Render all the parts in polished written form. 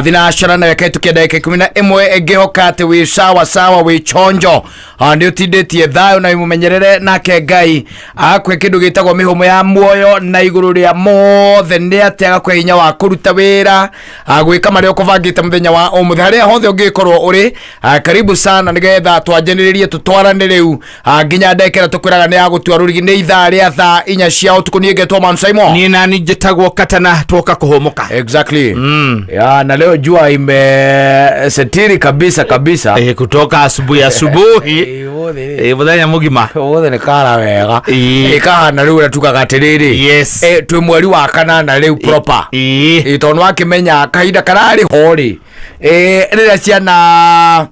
Thinacara na ĩkaĩtũkia ndagĩka 11. Ngĩhoka atĩ wĩ sawa sawa, wĩ chonjo. Nĩ ũtindĩtie thayũ na wĩmũmenyerere nake Ngai akwe kĩndũ gĩtagwo mĩhũmũ ya muoyo, na igũrũ rĩa mothe nĩ atĩ agakũhe hinya wa kũruta wĩra, gwĩka marĩa ũkũbangĩte mũthenya wa ũmũthĩ. Harĩa hothe ũngĩkorwo ũrĩ, karibu sana nĩgetha twanjanĩrĩrie, tũtwarane rĩu nginya ndagĩka ĩrĩa tũkwĩraga nĩ ya gũtua rũrigi, nĩ ithaa rĩa thaa 4 cia ũtukũ. Niĩ ngetwo Man Simon. Niĩ nani njĩtagwo Katana, twoka kũhũmũka. Exactly. Ya, na leo jua imesetiri kabisa kabisa. Kutoka asubuhi asubuhi. Mũthenya mũgima. Ũmũthĩ nĩ kara wega. Ĩkahana rĩu ũrĩa tugaga atĩrĩrĩ, twĩ mweri wa kanana rĩu proper. Tondũ wakĩmenya kahinda kararĩ ho rĩ, rĩrĩa ciana,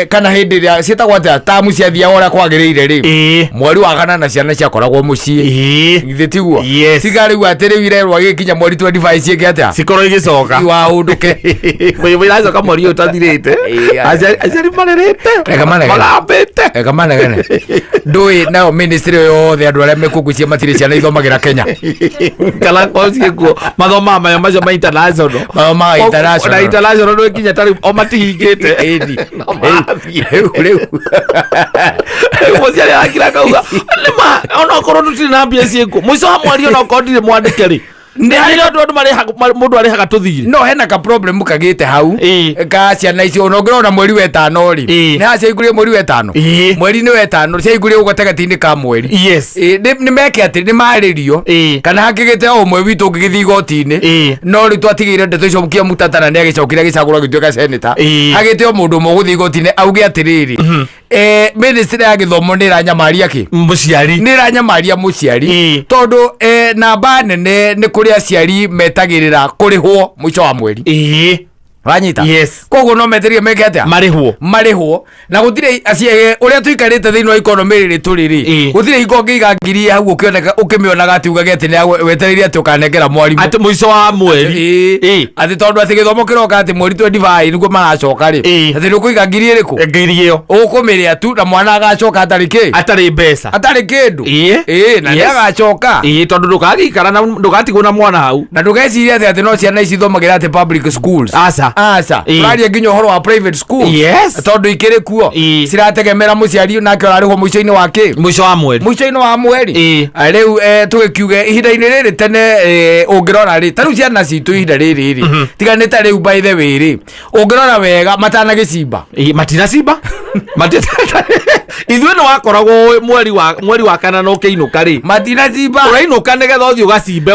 kana hĩndĩ ĩrĩa ciĩtagwo atĩa, tamu ciathiaga ũrĩa kwagĩrĩire rĩ, mweri wa kanana ciana ciakoragwo mũciĩ. Githĩ tiguo? Yes. Tiga rĩu atĩ rĩu irerwo agĩkinya mweri 25 ciĩke atĩa? Cikorwo igĩcoka. Iwahũndũke. Iracoka mweri ũyũ ũtathirĩte. Aciari marĩrĩte. Reke manegene. Magambĩte. Eka manegene. Ndũĩ nayo ministry yothe, andũ arĩa mekuo matirĩ ciana ithomagĩra Kenya. Kana korwo ciĩkuo mathomaga mayo macio ma international. Mathomaga international. Na international ndũ nginya tarĩu o matihingĩte. Ĩni. No marathiĩ. Rĩu Rĩu mũciari arakira akauga nĩma onokorwo tũtirĩ na mbia ciĩkuo, mũico wa mweri onokorwo ndirĩ mwandĩke rĩ, nĩ harĩ ũndũ andũ marĩhaga, mũndũ arĩhaga tũthirĩ. No hena ka problem kagĩte hau ka ciana icio. Ona ũngĩrora mweri wetano rĩ, nĩ haha ciaingũrire mweri wetano. Mweri-inĩ wetano ciaingũrire ũguo gatagatĩ-inĩ ka mweri. Nĩ meke atĩ nĩ marĩrio kana hakĩgĩte o ũmwe witũ ũngĩgĩthiĩ igoti-inĩ. No rĩu twatigĩire ndeto icio kia Mutatana nĩ agĩcokire agĩcagũrwo agĩtuĩka seneta. Hagĩte o mũndũ ũmwe ũgũthiĩ igoti-inĩ auge atĩrĩrĩ, ministry ya gĩthomo nĩ ĩranyamaria kĩ? Mũciari. Nĩ ĩranyamaria mũciari. Tondũ namba nene nĩ kũrĩ aciari metagĩrĩra kũrĩhwo mũico wa mweri. Wanyita? Yes. Koguo no metereire meke atĩa? Marĩhwo. Marĩhwo. Na gũtirĩ ũrĩa tũikarĩte thĩinĩ wa economy rĩrĩ tũrĩ rĩ, gũtirĩ hingo ũngĩiga ngiri hau ũkĩoneka ũkĩmĩonaga atĩ ugage atĩ wetereire atĩ ũkanengera mwarimũ atĩ mũico wa mweri. Atĩ tondũ atĩ gĩthomo kĩroka atĩ mweri 25 nĩguo maracoka rĩ, atĩ nĩ ũkũiga ngiri ĩrĩkũ? Ngiri ĩyo. Ũkũmĩrĩa tu na mwana agacoka atarĩ kĩ? Atarĩ mbeca. Atarĩ kĩndũ. Na nĩ agacoka. Tondũ ndũkagĩikara na ndũgatigwo na mwana hau. Na ndũgecirie atĩ no ciana ici ithomagĩra atĩ public schools. Aca. Aca. Tũraria nginya ũhoro wa private schools. Tondũ ikĩrĩ kuo cirategemera mũciari nake ũrarĩhwo mũico-inĩ wa kĩ? Mũico wa mweri. Mũico-inĩ wa mweri. Rĩu tũgĩkiuge ihinda-inĩ rĩrĩ tene, ũngĩrora rĩ, ta rĩu ciana citũ ihinda rĩrĩ rĩ, tiga nĩ ta rĩu, by the way rĩ, ũngĩrora wega matanagĩcimba. Matinacimba. Ithuĩ nĩ wakoragwo ũĩ mweri wa kanana ũkĩinũka rĩ, Matinacimba. Ũrainũka nĩgetha ũthiĩ ũgacimbe,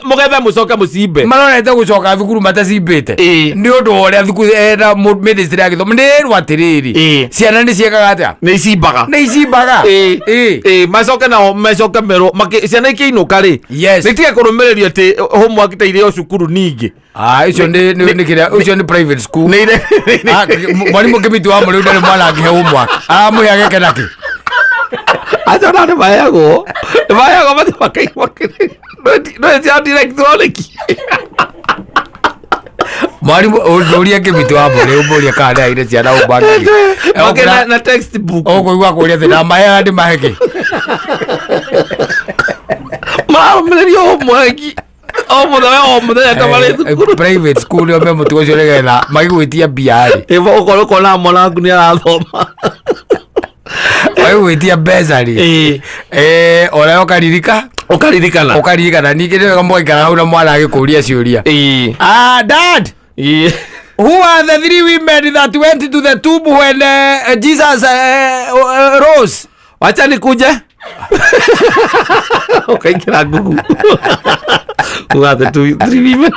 mũgethe, mũcoke mũcimbe. Marorete gũcoka thukuru matacimbĩte. Nĩ ũndũ wa ũrĩa thukuru na ministry ya gĩthomo nĩ ĩrwo atĩrĩrĩ, ciana nĩ ciĩkaga atĩa? Nĩ icimbaga. Nĩ icimbaga. Macoke nao macoke merwo ciana ikĩinũka rĩ, nĩ tige kũrũmĩrĩrio atĩ homework ta irĩ o cukuru ningĩ. Ah, icio nĩ kĩrĩa, ũcio nĩ private school. Nĩ ire. Ah, mwarimũ Kĩmiti wa mũrĩu ndarĩ mwana angĩhe homework, aramũhe ageke nakĩ? Acio nao nĩ maheagwo, mathiĩ makaigwo no cia electronic. Mwarimũ ũrie Kĩmiti wa mũrĩu, ũmũrie kana nĩ aheire ciana homework. Make na textbook. Ũkũigua kũria atĩ ndamaheaga ndĩmahe kĩ? Mararũmĩrĩrio homework o mũthenya o mũthenya ta marĩ thukuru. Private school nĩo me mũtugo ũcio, nĩgetha magĩgwĩtia mbia rĩ, Ũkorwo ũkona mwana waku nĩ arathoma. Magĩgwĩtia mbeca rĩ, ona ũkaririka. Ũkaririkana. Ũkaririkana. Ningĩ nĩ wega mũgaikara hau na mwana agĩkũria ciũria. Ah, dad, who are the three women that went to the tomb when Jesus rose? Wacha nikuje, ukaingĩra Google ugathe tu three women.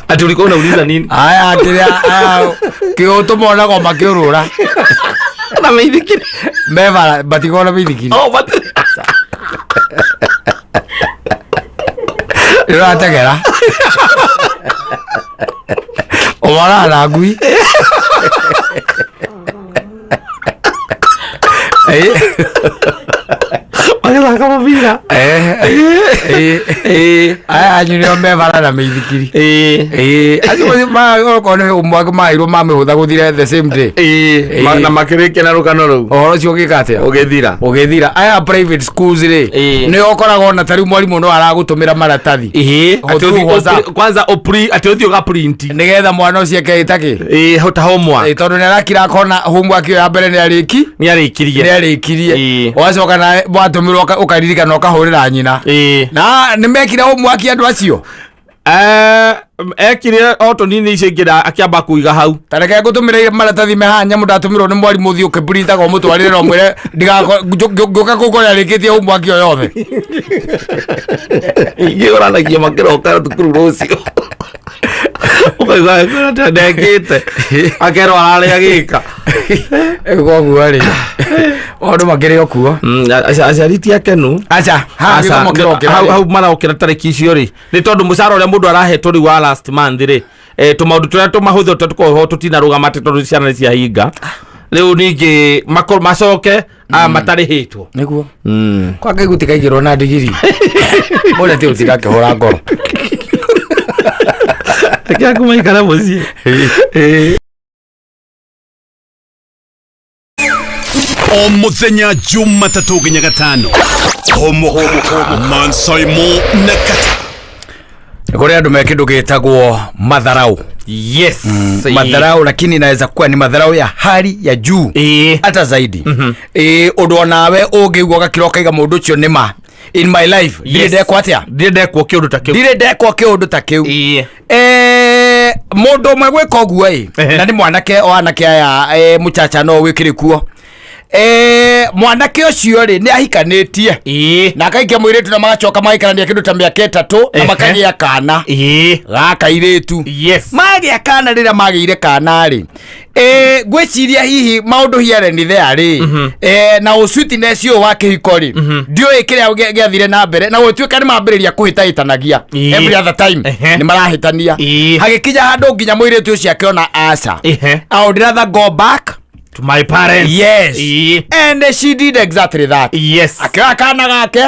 Ati ulikuwa unauliza nini? Aya, kĩrĩa aya kĩũtũ monagwo makĩũrũra. Na mĩithikiri. Mebara matigona mĩithikiri. Oh, but Ĩrategera ũmonaga na ngui. Magĩthaka mũbira. Aya anyu nĩo mebara na mĩithikiri. Ĩĩ. Ĩĩ, acio okorwo nĩ ũmwe maheirwo mamĩhũtha gũthire the same day. Ĩĩ, Ĩĩ. na makĩrĩkia na rũgano rũu. Ũhoro ũcio ũgĩka atĩa? Ũgĩthira. Ũgĩthira. Aya private schools rĩ, Ĩĩ. nĩ ũkoraga ona ta rĩu mwarimũ no aragũtũmĩra maratathi. Ĩĩ, atĩ Through ũthiĩ- WhatsApp. kwanza atĩ ũthiĩ ũga-print. Nĩgetha mwana ũcio eke ĩtakĩ. Ĩĩ, ta homework. Ĩĩ, tondũ nĩ arakira akona homework ĩyo ya mbere nĩ arĩki. Nĩ arĩkirie. Nĩ arĩkirie. Ĩĩ. Ũgacoka nawe watũmĩrwo ũkaririkana ũkahũrĩra nyina. Ĩĩ. Na nĩ mekire homework andũ acio. Ekire o tũnini icio ingĩ akĩamba kũiga hau. Ta reke ngũtũmĩre maratathi me haha nyamũ ndatũmĩrwo nĩ mwarimũ ũthiĩ ũkĩpurintaga ũmũtwarĩre na ũmwĩre ngũka kũkora arĩkĩtie homework ĩyo yothe. Ingĩũranagia makĩroka thukuru rũciũ. Ũkaigua atĩ ndekĩte. Akerwo ararĩ agĩka. Koguo rĩ, maũndũ makĩrĩ o kuo. Aciari ti akenu. Aca, haha Aca, gĩthomo kĩrokĩra hau rĩ. hau marokĩra tarĩki icio rĩ nĩ tondũ mũcara ũrĩa mũndũ arahetwo rĩu wa last month rĩ tũmaũndũ tũrĩa tũmahũthĩro tũrĩa tũkoragwo ho tũtinarũgama atĩ tondũ ciana nĩ ciahinga rĩu ningĩ macoke matarĩhĩtwo. Nĩguo. Kwa Ngai gũtikaigĩrwo na ndigiri. Mũrĩa ti ũtigakĩhũra ngoro. Reke aku maikara mũciĩ. O muthenya Jumatatũ nginya Gatano, Homo Mansaimo na Kata. Nĩ kũrĩ andũ me kĩndũ gĩtagwo madharau. Yes. Madharau, lakini inaweza kuwa ni madharau ya hali ya juu hata zaidi. Ũndũ onawe ũngĩigua ũgakira ũkaiga mũndũ ũcio nĩ ma in my life ndirĩ ndekwo atĩa, Ndirĩ ndekwo kĩũndũ ta kĩu. Ndirĩ ndekwo kĩũndũ ta kĩu. Mũndũ ũmwe gwĩka ũguo ĩ, na nĩ mwanake o anake aya, mũchacha no wĩkĩrĩ kuo. Mwanake ũcio rĩ, nĩ ahikanĩtie na akaikia mũirĩtu na magacoka magaikarania kĩndũ ta mĩaka 3 na makagĩa kana gaka irĩtu. Magĩa kana, rĩrĩa magĩire kana rĩ, ngwĩciria hihi maũndũ here and there rĩ, na ũsweetness ũyũ wa kĩhiko rĩ, ndiũĩ kĩrĩa gĩathire na mbere na gũtuĩka nĩ mambĩrĩria kũhĩtahĩtanagia. Every other time nĩ marahĩtania. Hagĩkinya handũ nginya mũirĩtu ũcio akĩona aca, I would rather go back To my parents. Yes. And she did exactly that. Akĩoya kana gake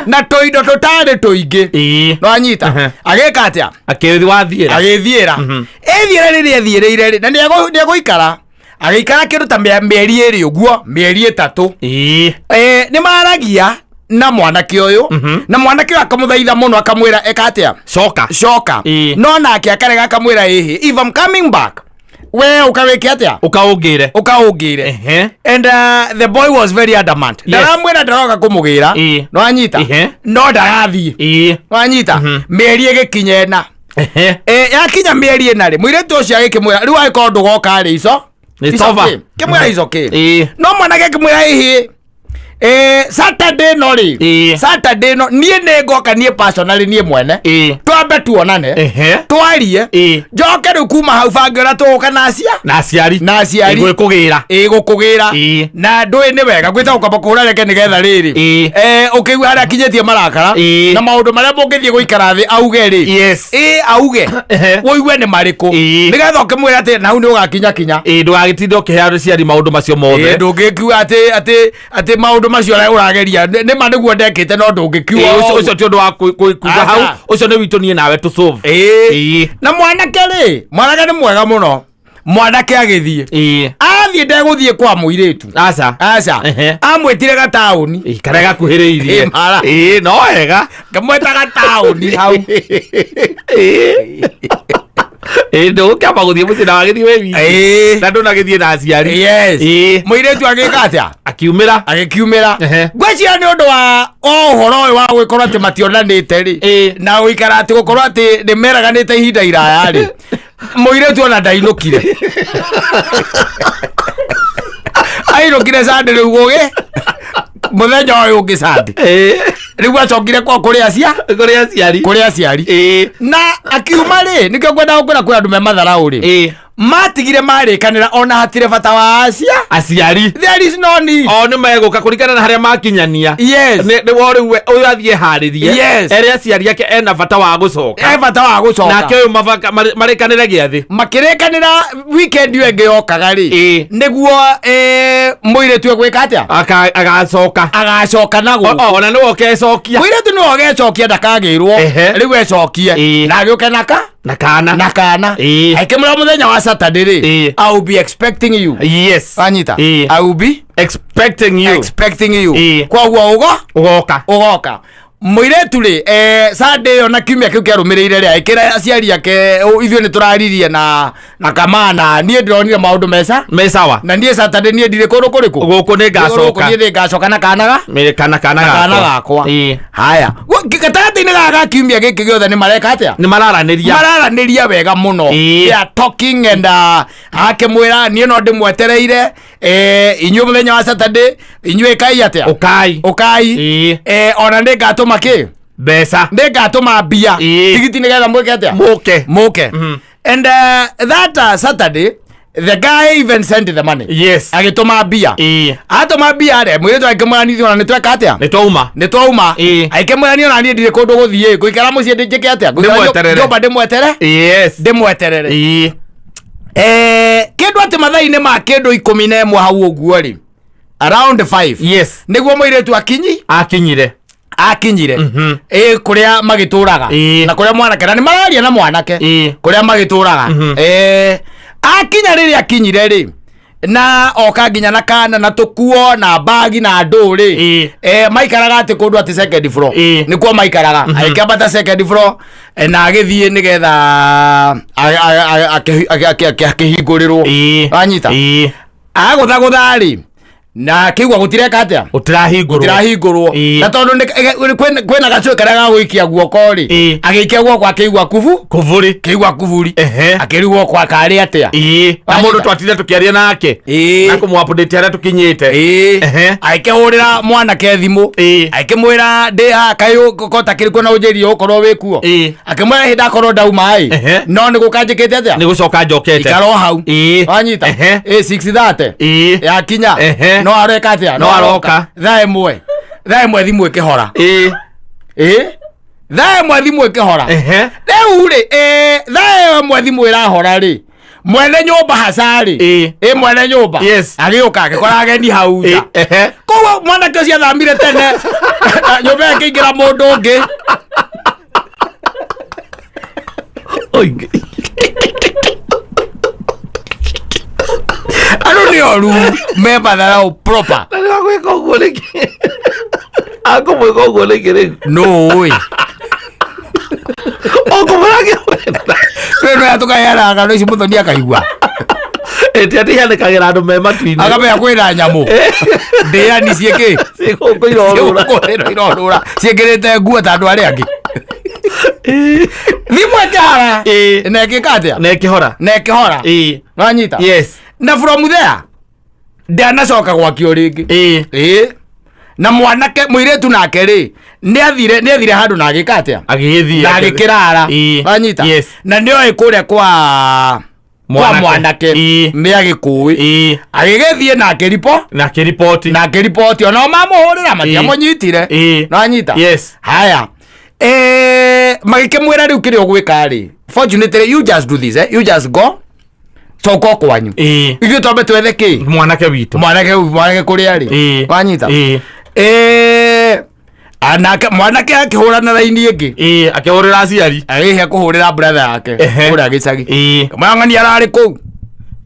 na tũindo tũtarĩ tũingĩ. No anyita. Agĩka atĩa? Akĩthi wathiĩra. Agĩthiĩra. Ĩthiĩra, rĩrĩa ethiĩrĩire rĩ, na nĩegũikara, agĩikara kĩndũ ta mĩeri 2 ũguo, mĩeri 3. Nĩ maragia na mwanake ũyũ, na mwanake ũyũ akamũthaitha mũno, akamwĩra eka atĩa? Coka. Coka. No nake akarega, akamwĩra, ĩhĩ, if I'm coming back, we ũkawĩke atĩa? Ũkaũngĩre. Ũkaũngĩre. And the boy was very adamant. Ndaramwĩra ndaroka kũmũgĩra. No anyita. No ndarathiĩ. No anyita. Mĩeri ĩgĩkinya 4. Yakinya mĩeri 4 rĩ, mũirĩtu ũcio agĩkĩmwĩra, rĩu angĩkorwo ndũgoka rĩ, ico It's It's over. okay. Kĩmwĩra it's okay. No mwanake akĩmwĩra, ĩhĩ, Saturday no rĩ, Saturday no niĩ nĩ ngoka, niĩ personally, niĩ mwene, twambe tuonane, twarie, njoke rĩu kuma hau bange ũrĩa tũgũka na acia Na aciari. Na aciari. Gwĩkũgĩra. Ĩ, gũkũgĩra. Na ndũĩ nĩ wega gwĩta gũkamba kũhũra reke nĩgetha rĩrĩ ũkĩigua harĩa akinyĩtie marakara na maũndũ marĩa mũngĩthiĩ gũikara thĩ auge rĩ, ĩ auge, ũigue nĩ marĩkũ, nĩgetha ũkĩmwĩra atĩ na hau nĩ ũgakinya kinya. Ĩĩ, ndũgagĩtinde ũkĩhe aciari maũndũ macio mothe. Ndũngĩkiuga atĩ maũndũ macio ũrĩa ũrageria nĩ ma nĩguo ndekĩte, no ndũngĩkiuga Ũcio ũguo. Ũcio ti ũndũ wa kuga Aca. hau, ũcio nĩ witũ niĩ nawe tũ solve. Na mwanake rĩ, mwanake nĩ mwega mũno, mwanake agĩthiĩ. Athiĩ, ndegũthiĩ kwa mũirĩtu. Aca. Aca. Amwĩtire gataũni. Karĩa gakuhĩrĩirie. Ĩ, mara. Ĩĩ, no wega. Ngamwĩta gataũni hau. Ĩĩ, ndũgũkĩamba gũthiĩ mũciĩ na wagĩthiĩ wĩ wiki. Na ndũnagĩthiĩ na aciari. Mũirĩtu agĩka atĩa? Akiumĩra. Agĩkiumĩra. Ngwĩciria nĩ ũndũ wa o ũhoro ũyũ wa gũgĩkorwo atĩ mationanĩte rĩ, na gũikara atĩ gũkorwo atĩ nĩ meraganĩte ihinda iraya rĩ, mũirĩtu ona ndainũkire, ainũkire Sunday. Rĩu gũgĩ mũthenya ũyũ ũngĩ Sunday, rĩu acokire kwa kũrĩ acia Kũrĩ aciari. Kũrĩ aciari. Na akiuma rĩ, nĩkĩo ngwenda gũkwĩra kwĩ andũ me matharau rĩ. Matigire marĩkanĩra ona hatirĩ bata wa acia. Aciari. There is no need. O nĩ megũka kũringana na harĩa makinyania. Nĩ wo rĩu ũyũ athiĩ harĩrie. Ere aciari ake ena bata wa gũcoka. E bata wa gũcoka. Nake ũyũ marĩkanĩre gĩathĩ. Makĩrĩkanĩra weekend ĩyo ĩngĩ yokaga rĩ, nĩguo mũirĩtu egwĩka atĩa? Agacoka. Agacoka na gũkũ. Ona nĩwe ũkecokia. Mũirĩtu nĩwe ũgecokia, ndakagĩrwo. Rĩu ecokie na agĩũke naka Na kana. Na kana. Akĩmwĩra mũthenya wa Saturday rĩ, I will be expecting you. Wanyita? I will be expecting you. Expecting you. Koguo ũgoka. Ũgoka. Mũirĩtu rĩ, Sunday ĩyo na kiumia kĩu kĩarũmĩrĩire rĩ, agĩkĩra aciari ake, "Ithuĩ nĩ tũraririe na kamana, niĩ ndĩronire maũndũ meca Me sawa. Na niĩ Saturday niĩ ndirĩ kũndũ kũrĩkũ." Gũkũ nĩ ngacoka. Niĩ nĩ ngacoka na kana ga Kana kana kana gakwa. Gakwa. Haya, gatagatĩ-inĩ gaka ga kiumia gĩkĩ gĩothe nĩ mareka atĩa? Nĩ mararanĩria. Mararanĩria wega mũno. They are talking and akĩmwĩra, "Niĩ no ndĩmwetereire, inyuĩ mũthenya wa Saturday inyuĩ ĩkai atĩa?" Ũkai. Ũkai. Ona nĩ ngatũma kĩ? Mbeca. Nĩ ngatũma mbia, tigiti, nĩgetha mwĩke atĩa? Mũke. Mũke. And that Saturday the guy even sent the money. Agĩtũma mbia. Atũma mbia rĩ, mũirĩtu akĩmwĩra, "Niĩ ona nĩ tweka atĩa?" Nĩ twauma. Nĩ twauma. Akĩmwĩra, "Niĩ ona niĩ ndirĩ kũndũ gũthiĩ, ngũikara mũciĩ njĩke atĩa? Ngũikara Ndĩmweterere. nyũmba ndĩmwetere." Ndĩmweterere. Kĩndũ atĩ mathaa-inĩ ma kĩndũ 11 hau ũguo rĩ, around 5, nĩguo mũirĩtu akinyi Akinyire. Akinyire ĩ kũrĩa magĩtũraga na kũrĩa mwanake, na nĩ mararia na mwanake kũrĩa magĩtũraga. Akinya, rĩrĩa akinyire rĩ, na oka nginya na kana na tũkuo na bagi na ndũ rĩ, maikaraga atĩ kũndũ atĩ second floor. Nĩkuo maikaraga. Agĩkĩambata second floor, na agĩthiĩ nĩgetha akĩhingũrĩrwo. Wanyita? Agũthagũtha rĩ, na akĩigua gũtireka atĩa? Gũtirahingũrwo. Gũtirahingũrwo. Na tondũ kwĩna gacũĩ karĩa ga gũikia guoko rĩ, agĩikia guoko, akĩigua kubu. Kũbũrĩ. Kĩigua kuburi. Akĩrigwo kwa karĩ atĩa. Na Wanyita? mũndũ twatinde tũkĩaria nake na kũmũ-update harĩa tũkinyĩte. Agĩkĩhũrĩra mwanake thimũ, akĩmwĩra, "Ndĩ haha, kaĩ kota kĩrĩkũ na ũnjĩrie ũkorwo wĩ kuo?" Akĩmwĩra, "Hĩndĩ ndakorwo ndauma ĩ, no nĩ gũka njĩkĩte atĩa?" Nĩ gũcoka njokete. Ikara o hau. Wanyita? Ĩ 6:30 yakinya, no areka atĩa? No aroka. Thaa 1 thimũ ĩkĩhora. Ĩ thaa 1 thimũ ĩkĩhora. Rĩu rĩ, thaa 1 thimũ ĩrahora rĩ, mwene nyũmba haca rĩ, ĩ mwene nyũmba agĩũka, agĩkora ageni hau nja. Koguo mwanake ũcio athamire tene na nyũmba ĩkĩingĩra mũndũ ũngĩ. Oi. Andũ nĩ oru, me matharau proper. Na nĩ wagwĩka ũguo rĩngĩ, akũmwĩka ũguo rĩngĩ rĩu? Nũĩ. Ũkũmwĩra ngĩmwenda. Rĩu no yatũkaheana ng'ano ici, mũthoni akaigua. Ĩti atĩ ihanĩkagĩra andũ me matu-inĩ. Akamenya kwĩna nyamũ ndĩani ciĩkĩ. Ciĩgũkũ irorũra. Ciĩgũkũ irorũra ciĩkĩrĩte nguo ta andũ arĩa angĩ. Thimũ ĩkĩhora na ĩkĩka atĩa? Na ĩkĩhora. Na ĩkĩhora. Wanyita? Yes. Na from there ndanacoka gwakio rĩngĩ. Ĩ na mwanake, mũirĩtu nake rĩ, nĩ athire handũ na agĩka atĩa? Agĩgĩthiĩ. Na agĩkĩrara. Wanyita? Yes. Na nĩoĩ kũrĩa kwa Mwanake. mwanake nĩ agĩkũĩ. Agĩgĩthiĩ na akĩripo. Na akĩripoti. Na akĩripoti, onao mamũhũrĩra matiamũnyitire. Nanyita? Yes. Haya, magĩkĩmwĩra, "Rĩu kĩrĩa ũgwĩka rĩ, fortunately you just do this, eh? You just go, coka o kwanyu. Ithuĩ twambe twethe kĩ?" Mwanake witũ. Mwanake kũrĩa rĩ. Wanyita? Anake, mwanake akĩhũra na raini ĩngĩ. Akĩhũrĩra aciari. Agĩhia kũhũrĩra brother yake kũrĩa gĩcagi. Mwang'ani ararĩ kũu.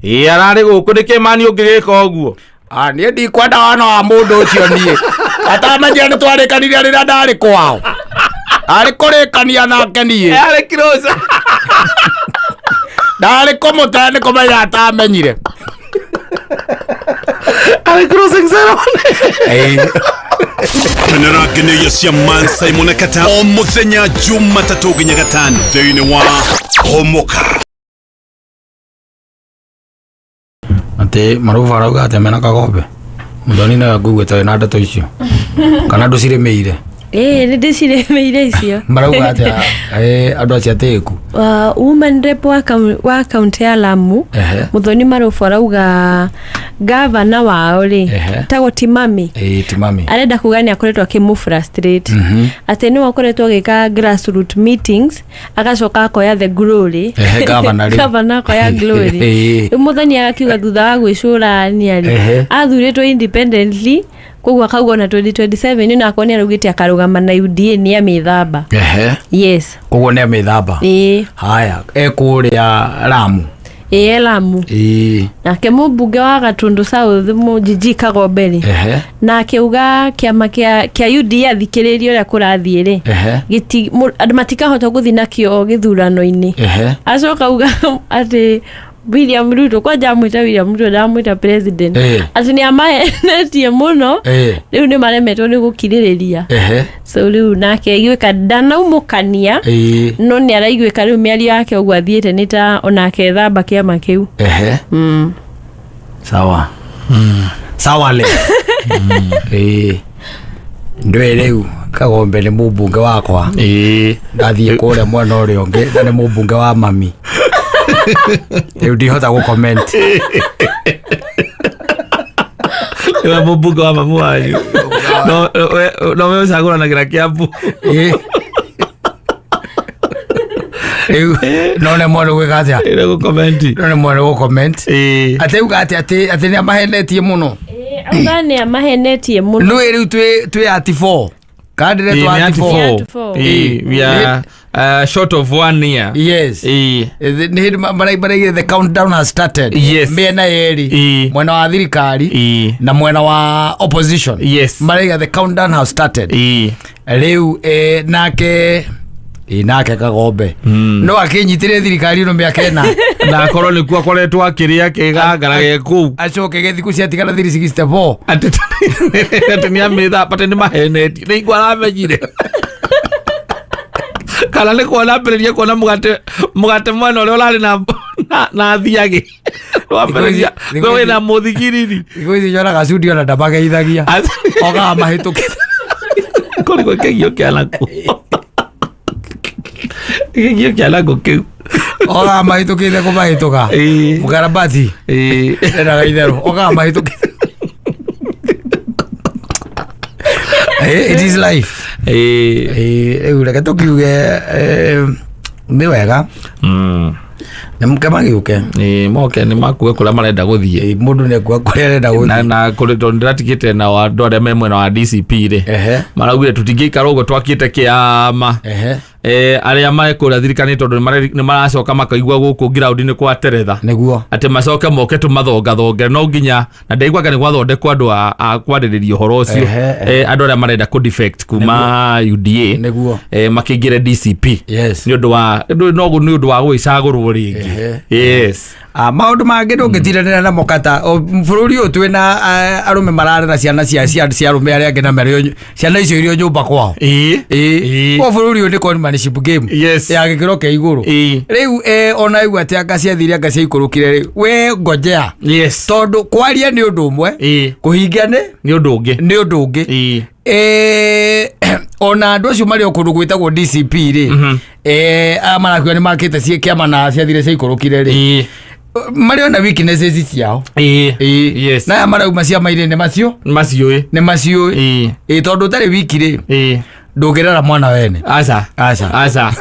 Ararĩ gũkũ, nĩkĩ mani ũngĩgĩka ũguo? Ah, niĩ ndikwenda wana wa mũndũ ũcio, niĩ atamenyire nĩ twarĩkanire rĩrĩa ndarĩ kwao, arĩ kũrĩkania nake niĩ. Arĩ kiroca. Ndarĩ kũmũte nĩ kũmenya atamenyire. Arĩ closing ceremony. Kenera cia Man Simon Kata o muthenya Jumatatũ nginya Gatano thĩinĩ wa Homoka. Atĩ maruba arauga atĩ mena kagombe, mũthoni nawe nguigĩte wĩna ndeto icio kana ndũcirĩmĩire? Ĩĩ, nĩ ndĩcirĩmĩire icio. Marauga atĩa andũ acio atĩĩku? Woman rep wa kaunti ya Lamu, Muthoni Marubu, arauga gavana wao rĩ, tagwo Timami, Ĩĩ, Timami. Arenda kuga nĩ akoretwo akĩmũ frustrate, atĩ nĩwe akoretwo agĩka grassroot meetings, agacoka akoya the glory. Gavana rĩu. Gavana akoya glory. Rĩu Muthoni agakiuga thutha wa gwĩcũrania rĩ, athurĩtwo independently, koguo akauga ona 2027 no akorwo nĩ araugĩte akarũgama na UDA, nĩ amĩthamba. Yes. Koguo nĩ amĩthamba. Ĩĩ. Haya, ekũrĩa Ramu. Ĩĩ, Lamu. Nake mũmbunge wa Gatundu South, Mũnjinji Kagombe rĩ, na akiuga kĩama kĩa UDA athikĩrĩrie ũrĩa kũrathiĩ rĩ, andũ matikahota gũthiĩ nakĩo gĩthurano-inĩ. Acoka auga atĩ William Ruto, kwanja amwĩta William Ruto, ndamwĩta president, atĩ nĩ amahenetie mũno. Rĩu nĩ maremetwo nĩ gũkirĩrĩria. So rĩu nake aiguĩka ndanaumũkania, no nĩ araiguĩka rĩu mĩario yake ũguo athiĩte nĩ ta onake thamba kĩama kĩu. Sawa sawa le. Ĩĩ, ndũĩ rĩu Kagombe nĩ mũmbunge wakwa. Ndathiĩ kũrĩa mwena ũrĩa ũngĩ na nĩ mũmbunge wa mami, rĩu ndihota gũ comment. Nĩwe mũmbunge wa mamu wanyu, no we ũcagũranagĩra Kĩambu. Ĩĩ. Rĩu no nĩ mwena gwĩka atĩa? Ĩrĩ gũ comment. No nĩ mwena gũ comment. Atĩ uga atĩ nĩ amahenetie mũno. Auga nĩ amahenetie mũno. Nũĩ rĩu twĩ ati 4 kana ndĩretwo Ĩĩ, nĩ ati ati 4. four. Ati four. Ĩĩ, we are short of one year. Yes. Nĩ hĩndĩ maraigire the countdown has started. Mĩena yerĩ, mwena wa thirikari na mwena wa opposition, maraiga the countdown has started. Rĩu nake nake Kagombe no akĩnyitĩre thirikari ĩno mĩaka 4. Na akorwo nĩkuo akoretwo akĩrĩa kĩgangara ge kũu. Acoke gĩthikũ ciatigara 364. Atĩ nĩ amĩthamba, atĩ nĩ mahenetie, nĩ igua aramenyire kana nĩ kuona ambĩrĩrie kuona mũgate mwena ũrĩa ũrarĩ na thiagĩ wambĩrĩria wĩna mũthigiriri. Thikũ ici nyonaga cundi ona ndamageithagia, ogaga mahĩtũkĩte. Kũrigwo kĩgio kĩa naku, kĩgio kĩa naku kĩu. Ogaga mahĩtũkĩte kũmahĩtũka. Mũkarabati endaga itherũ, ogaga mahĩtũkĩte. It is life. Rĩu reke tũkiuge nĩ wega nĩ mũke magĩũke. Ĩĩ, moke nĩ makue kũrĩa marenda gũthiĩ. Mũndũ nĩ akua kũrĩa arenda Na gũthiĩ. Na kũrĩ tondũ ndĩratigĩte na andũ arĩa me mwena wa DCP rĩ, maraugire tũtingĩikara ũguo twakĩte kĩama. Arĩa mekũrĩa thirikari, tondũ nĩ maracoka makaigua gũkũ ground-inĩ kwa teretha, atĩ macoke moke tũmathongathonge, no nginya na ndaiguaga nĩ gwathondekwo andũ a kwarĩrĩria ũhoro ũcio. Andũ arĩa marenda kũ defect kuma UDA makĩingĩre DCP nĩ ũndũ wa no nĩ ũndũ wa gũgĩcagũrwo rĩngĩ. Yes. Ah, maũndũ mangĩ ndũngĩtindanĩra namo kata bũrũri ũyũ twĩna arũme mararera ciana cia arũme arĩa angĩ na marĩ ciana icio irio nyũmba kwao. Ĩĩ. Kwa bũrũri ũyũ nĩ conmanship game ya gĩkĩro kĩa igũrũ. Rĩu ona igua atĩ anga ciathire, anga ciaikũrũkire rĩ, we ngojea, tondũ kwaria nĩ ũndũ ũmwe, kũhingia nĩ nĩ ũndũ ũngĩ. Nĩ ũndũ ũngĩ. Ona andũ acio marĩ o kũndũ gwĩtagwo DCP rĩ, aya marakiuga nĩ makĩte kĩama na ciathire ciaikũrũkire rĩ, marĩ ona weaknesses ciao. Na aya marauma ciama-inĩ nĩ macio maciũĩ. Nĩ maciũĩ. Ĩĩ, tondũ ũtarĩ wiki rĩ, ndũngĩrera mwana wene. Aca. Aca. Aca.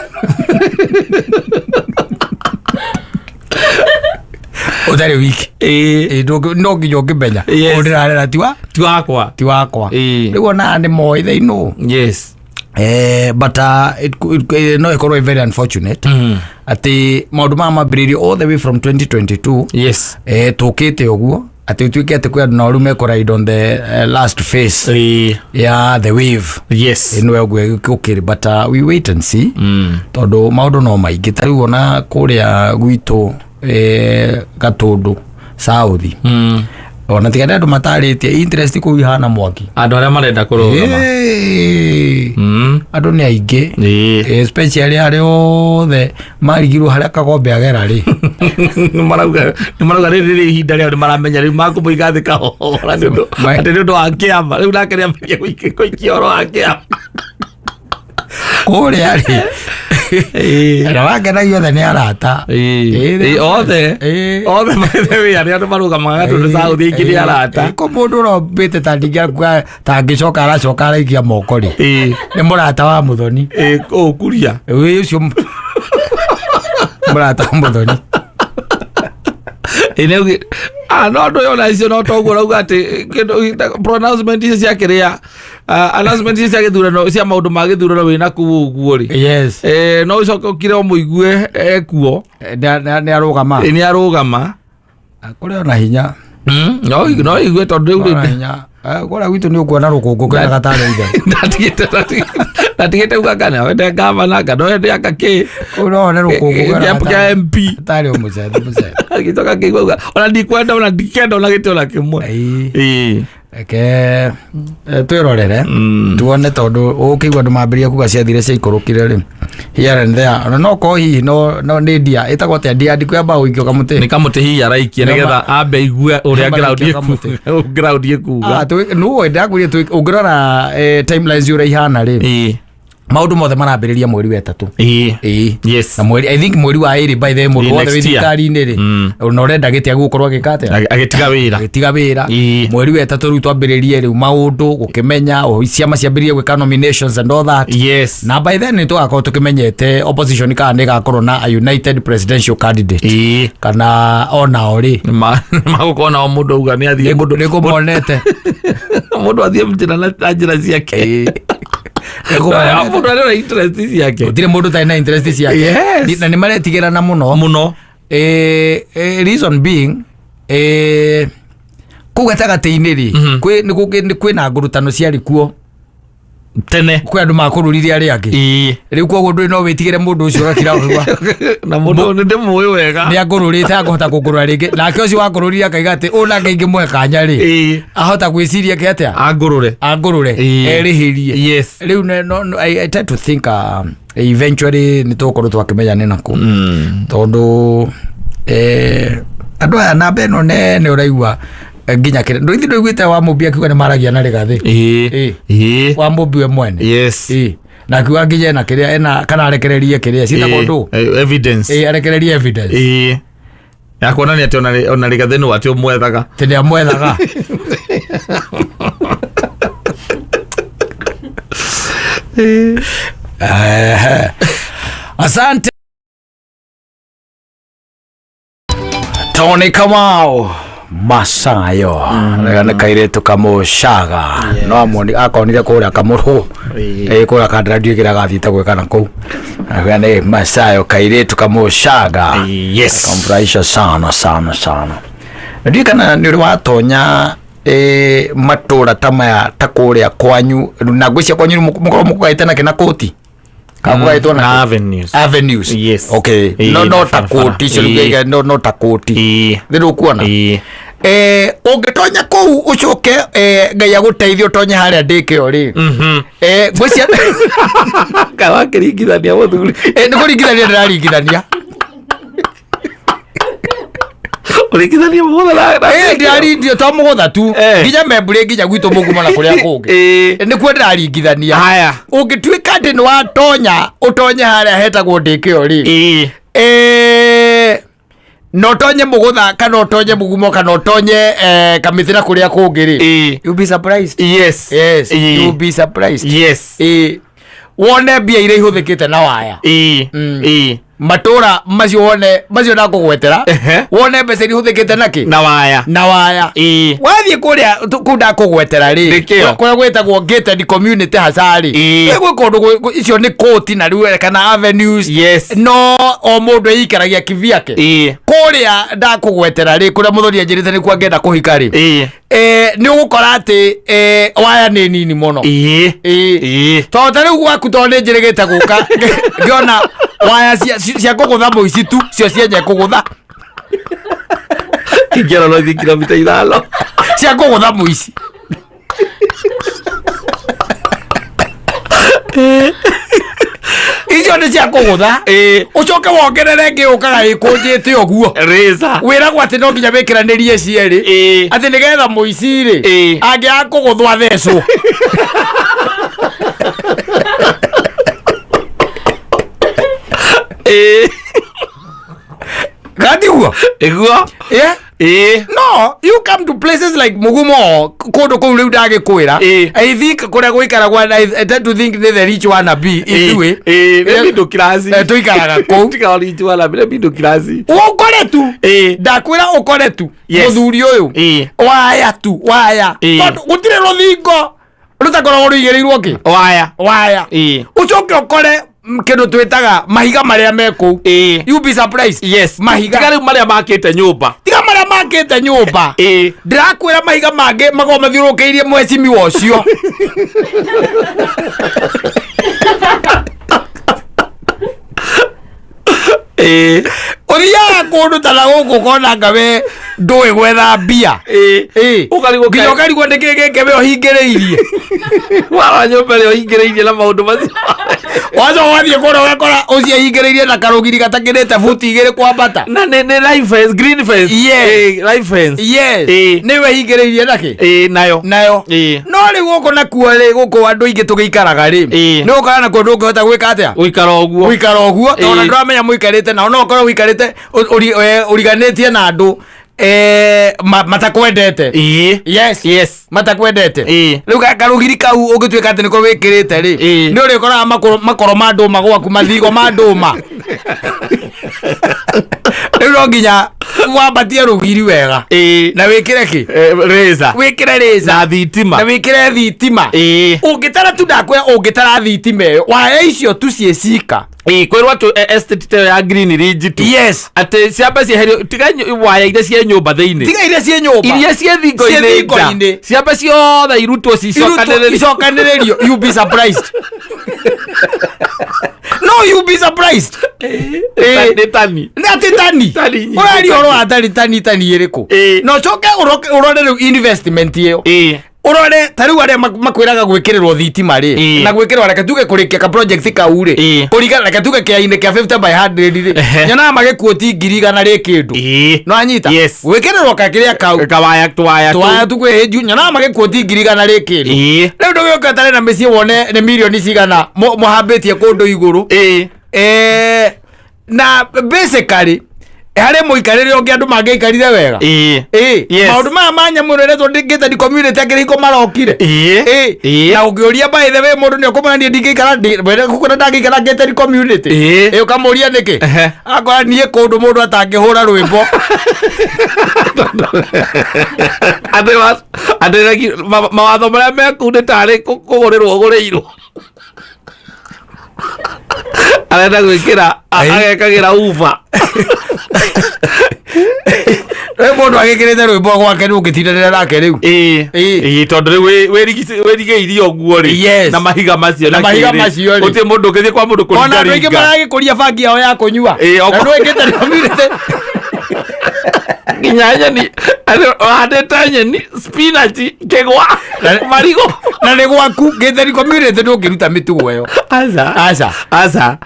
Ũtarĩ wiki. Ĩĩ, no nginya ũngĩmenya ũyũ ndĩrarera tiwa ti wakwa. Ti wakwa. Rĩu ona nĩ moĩ, they know. But no ĩkorwo ĩ very unfortunate atĩ maũndũ maya mambĩrĩirio all the way from 2022. Tũkĩte ũguo atĩ ũtuĩke atĩ kwĩ andũ nao rĩu mekũ on the last phase ya the wave. Ĩno ũguo gũkĩrĩ, but we wait and see, tondũ maũndũ no maingĩ. Ta rĩu ona kũrĩa gwitũ Gatũndũ South, ona tiga nĩ andũ matarĩtie interest kũu ihana mwaki. Andũ arĩa marenda kũrũgama. Andũ nĩ aingĩ. Especially arĩa othe marigirwo harĩa Kagombe agera rĩ. Nĩ marauga rĩrĩ rĩ ihinda rĩao, nĩ maramenya rĩu makũmũiga thĩ kahora nĩ ũndũ atĩ nĩ ũndũ wa kĩama. Rĩu nake nĩambĩrĩria gũikia ũhoro wa kĩama. Kũrĩa rĩ, na wangenagia othe nĩ arata. Ĩĩ, othe. Ĩĩ. Othe by the way arĩa andũ marũgamaga Gatundu South aingĩ nĩ arata. Ko mũndũ ũrombĩte ta ndingĩakua tangĩcoka aracoka araikia moko rĩ, nĩ mũrata wa Mũthoni. Ĩĩ, kũu Kuria. Ĩ, ũcio mũrata wa Mũthoni. Ĩĩ, nĩ no andũ yona icio no toguo rauga atĩ kĩndũ pronouncement icio cia kĩrĩa, announcement icio cia gĩthurano, cia maũndũ ma gĩthurano wĩna kũu ũguo rĩ. Yes. No ũcoke ũkire ũmũigue ekuo. Nĩ arũgama. Nĩ arũgama. Kũrĩ ona hinya. No igue tondũ rĩu Ona rĩ hinya. Kũrĩa gwitũ nĩ ũkuona rũkũngũ kena gatarĩ ithe. Ndatigĩte uga kana wende gavana kana wende anga kĩ. Kũu no wone rũkũngũ kena Kĩa gatarĩ MP. gatarĩ o mũcethe mũcethe. Agĩcoka akĩigua uga ona ndikwenda ona ndikenda ona gĩtĩ ona kĩmwe. Ĩĩ. Ĩĩ. Reke twĩrorere tuone tondũ ũkĩigua andũ mambĩrĩria kuga ciathire ciaikũrũkire rĩ, here and there, ona no korwo hihi no nĩ ndia ĩtagwo atĩa, ndia ndikũ ya mbaũ ikio kamũtĩ. Nĩ kamũtĩ hihi araikia nĩgetha ambe aigue ũrĩa Nĩma ground araikia kamũtĩ. ground ĩkuga. Ah, nũĩ ndakwĩrire ũngĩrora timelines ũrĩa ihana rĩ, maũndũ mothe marambĩrĩria mweri wa ĩtatũ. Ĩĩ. Na mweri, I think mweri wa ĩrĩ, by the way, mũndũ Ĩĩ, wothe wĩ next year. thirikari-inĩ rĩ, na ũrenda gĩtĩ agũkorwo agĩka atĩa? Agĩtiga wĩra. Agĩtiga wĩra. Mweri wa ĩtatũ rĩu twambĩrĩrie rĩu maũndũ gũkĩmenya o ciama ciambĩrĩrie gwĩka nominations and all that. Na by then nĩ tũgakorwo tũkĩmenyete opposition kana nĩ ĩgakorwo na a united presidential candidate kana onao rĩ Magũkorwo nao mũndũ auga nĩ athiĩ mũndũ nĩ kũmonete. Mũndũ athiĩ njĩra na njĩra ciake. Nĩ kũmonete. Mũndũ arĩ na interest ciake. Gũtirĩ mũndũ ũtarĩ na interest ciake. Na nĩ maretigĩrana mũno. Mũno. Reason being, kũu gatagatĩ-inĩ rĩ, kwĩ na ngurutano ciarĩ kuo tene. Kwĩ andũ makũrũrire arĩa angĩ. Rĩu koguo ndũrĩ no wĩtigĩre mũndũ ũcio ũgakira ũkiuga Na mũndũ nĩ ndĩmũĩ wega. Nĩ angũrũrĩte, akũhota kũngũrũra rĩngĩ, nake ũcio wakũrũrire akaiga atĩ ũũ nake ingĩmũhe kanya rĩ, ahota gwĩciria ke atĩa Angũrũre. Angũrũre, erĩhĩrie. Rĩu no, I tend to think eventually nĩ tũgũkorwo twakĩmenya nĩ nakũ, tondũ andũ aya namba ĩno nene ũraigua, nginya kĩrĩa ndũithi ndũiguĩte wa mũmbi akiuga nĩ maragia na rĩgathĩ. Wa mũmbi we mwene. Na akiuga nginya ena kĩrĩa ena kana arekererie kĩrĩa ciĩtagwo ndũ. Evidence. Arekererie evidence. Ya kuonania atĩ ona rĩgathĩ nĩ atĩ ũmwethaga. Atĩ nĩ amwethaga. Ehe. Asante. Tony Kamau Masayo mm. Kairetu kamũcaga no amoni akonire kũrĩa kamũrũ kũrĩa kandara ndiũĩ kĩrĩa gathiĩte gwĩka na kũu. Akiuga nĩ Masayo kairetu kamũcaga. Kamfurahisha sana sana sana. Na ndiũĩ kana nĩ ũrĩ watonya matũra ta maya ta kũrĩa kwanyu, na ngwĩciria kwanyu mũkorwo mũkũgaĩte nakĩ na kũti. Kakũgaĩtwo na na avenues. Avenues. Yes. Okay. No na no ta barabara. kũti icio rĩu no ta kũti. Nĩ ndũkuona ũngĩtonya kũu ũcoke, Ngai agũteithie ũtonye harĩa ndĩkĩo rĩ, ngwĩciria Wakĩringithania mũthuri. Nĩ kũringithania ndĩraringithania. Ũringithania mũgũtha na Ndĩraringithia to mũgũtha tu, nginya membũrĩ, nginya gwitũ mũgumo na kũrĩa kũngĩ. Nĩkuo ndĩraringithania. Haya. Ũngĩtuĩka atĩ nĩ watonya ũtonye harĩa hetagwo ndĩkĩo rĩ, na ũtonye mũgũtha kana ũtonye mũgumo kana ũtonye kamĩtĩ na kũrĩa kũngĩ rĩ, you'll be surprised. Yes, you'll be surprised. Wone mbia iria ihũthĩkĩte na waya. Matũra macio wone macio ndakũgwetera, wone mbeca iria ihũthĩkĩte na kĩ Na waya. Na waya. Wathiĩ kũrĩa kũu ndakũgwetera rĩ, Nĩkĩo. kũrĩa gwĩtagwo gated community hasa rĩ, gwĩ kũndũ icio nĩ kũti na rĩu kana avenues, no o mũndũ eikaragia kivyake. Kũrĩa ndakũgwetera rĩ, kũrĩa mũthoni anjĩrĩte nĩkuo angĩenda kũhika rĩ, nĩ ũgũkora atĩ waya nĩ nini mũno. Tondũ ta rĩu gwaku, tondũ nĩ njĩrĩgĩte gũka ngĩona waya cia kũgũtha mũici tu cio cienye kũgũtha. Ingĩona no ithiĩ kilomita 5. Cia kũgũtha mũici icio nĩ cia kũgũtha. Ũcoke wongerere ĩngĩ yũkaga ĩkũnjĩte ũguo. Razor. Wĩragwo atĩ no nginya wĩkĩranĩrie cierĩ, atĩ nĩgetha mũici rĩ, angĩaga kũgũthwo athecwo. Ĩĩ. Gatiguo. Ĩguo. Yeah. Ĩĩ. No, you come to places like Mugumo, kundu kuu riu ndagikwira. Ĩĩ. I think kuria guikaragwo, I tend to think ni the rich wanna be ithuĩ. Ĩĩ, nĩ middle class. Tuikaraga kũu. Tiga rich wanna be, nĩ middle class. Ũkore tu. Ĩĩ. Ndakwĩra ũkore tu. Yes. Mũthuri ũyũ. Ĩĩ. Waya tu, waya. Ĩĩ. Tondũ gũtirĩ rũthingo rũtakoragwo rũigĩrĩirwo kĩ? Waya. Waya. Ĩĩ. Ũcoke ũkore kĩndũ twĩtaga mahiga marĩa me kũu. Ĩĩ. You be surprised. Yes. Mahiga. Tiga rĩu marĩa makĩte nyũmba. Tiga marĩa makĩte nyũmba. Ĩĩ. Ndĩrakwĩra mahiga mangĩ makoragwo mathiũrũrũkĩirie mwecimiwa ũcio. Ĩĩ. Ũthiaga kũndũ ta na gũkũ ũkona anga we ndũĩ gwetha mbia. Ĩĩ. Ĩĩ. Ũkarigwo Nginya ũkarigwo nĩkĩ gĩkĩ we ũhingĩrĩirie. Wara nyũmba ĩrĩa ũhingĩrĩirie na maũndũ macio. Wacoka ũgathiĩ kũrĩa ũgakora ũcio ahingĩrĩirie na karũgiri gatakĩrĩte buti igĩrĩ kwambata. Na nĩ live fence, green fence. Yes. Ĩĩ, live fence. Yes. Ĩĩ. Nĩwe hingĩrĩirie nakĩ? Ĩĩ, nayo. Nayo. Ĩĩ. No rĩu gũkũ nakuo rĩ, gũkũ andũ aingĩ tũgĩikaraga rĩ, Ĩĩ. nĩ ũgũkora nakuo ndũngĩhota gwĩka atĩa? Gũikara ũguo. Gũikara ũguo, tondũ Ĩĩ. ndũramenya mũikarĩte nao, no ũkorwo ũikarĩte ũriganĩtie na andũ matakwendete. Ĩĩ. Yes. Yes. Matakwendete. Ĩĩ. Rĩu karũgiri kau ũngĩtuĩka atĩ nĩko wĩkĩrĩte rĩ, Ĩĩ. nĩ ũrĩkoraga makoro ma ndũma gwaku, mathigo ma ndũma. Rĩu no nginya wambatie rũgiri wega. Ĩĩ. Na wĩkĩre kĩ? Razor. Wĩkĩre razor. Na thitima. Na wĩkĩre thitima. Ĩĩ. Ũngĩtara tu, ndakwĩra ũngĩtara thitima ĩyo, waya icio tu ciĩ cika. Ĩĩ, kwĩrwo atĩ estate ta ĩyo ya Green Ridge tu. Yes. Atĩ ciambe cieherio, tiga waya iria ciĩ nyũmba thĩinĩ. Tiga iria ciĩ nyũmba. Iria ciĩ thingo-inĩ Ciĩ nja. thingo-inĩ. Ciambe ciothe irutwo cicokanĩrĩrio. Icokanĩrĩrio. You be surprised. No, you be surprised. Ĩĩ. Nĩ tani. Nĩ atĩ tani. Tani nyingĩ. Ũraria ũhoro wa tani, tani, tani ĩrĩkũ? Ĩĩ. Na ũcoke ũrore rĩu investment ĩyo. Ĩĩ. Ũrore ta rĩu arĩa makwĩraga gwĩkĩrĩrwo thitima rĩ, Ĩĩ. na gwĩkĩrwo, reke tuge kũrĩkia ka project kau rĩ, Ĩĩ. kũringana, reke tuge kĩainĩ kĩa 50 by 100 rĩ, Ehe. nyonaga magĩkuoti 100,000 rĩ kĩndũ. Ĩĩ. No anyita? Yes. Gwĩkĩrĩrwo kakĩrĩa kau. Kawaya twaya tu. Twaya tu kwĩhĩnju, nyonaga magĩkuoti 100,000 rĩ kĩndũ. Ĩĩ. Rĩu ndũgĩũke ũtare na mĩciĩ wone nĩ mirioni cigana mũhambĩtie kũndũ igũrũ. Ĩĩ. Na basically harĩ mũikarĩre ũngĩ andũ mangĩaikarire wega. Ĩĩ. Ĩĩ. Yes. Maũndũ maya ma nyamũ ĩno ĩretwo gated community akĩrĩ marokire. Ĩĩ. Ĩĩ. Ĩĩ. Na ũngĩũria by the way mũndũ nĩ ũkũmwĩra niĩ ndingĩikara kũrĩa ndangĩikara gated community. Ĩĩ. Ĩĩ, ũkamũria nĩkĩ? Ehe. Akora niĩ kũndũ mũndũ atangĩhũra rwĩmbo. Atĩ mawatho marĩa me kũu nĩ tarĩ kũgũrĩrwo ũgũrĩirwo. Arenda gwĩkĩra agekagĩra uba. Rĩu mũndũ agĩkĩrĩte rwĩmbo gwake nĩ ũngĩtindanĩra nake rĩu. Ĩĩ. Ĩĩ. Ĩĩ, tondũ rĩu wĩrigĩirie ũguo rĩ. Yes. Na mahiga macio Na mahiga kĩrĩ. macio rĩ. Gũtirĩ mũndũ ũngĩthiĩ kwa mũndũ Ona andũ aingĩ kũringaringa. maragĩkũria bangi yao ya kũnyua. Ĩĩ, Na ndũĩkĩte community. Nginya nyeni ũhandĩte nyeni spinach kĩgwa marigũ. Na nĩ gwaku gated community ndũngĩruta mĩtugo ĩyo. Aca. Aca. Aca.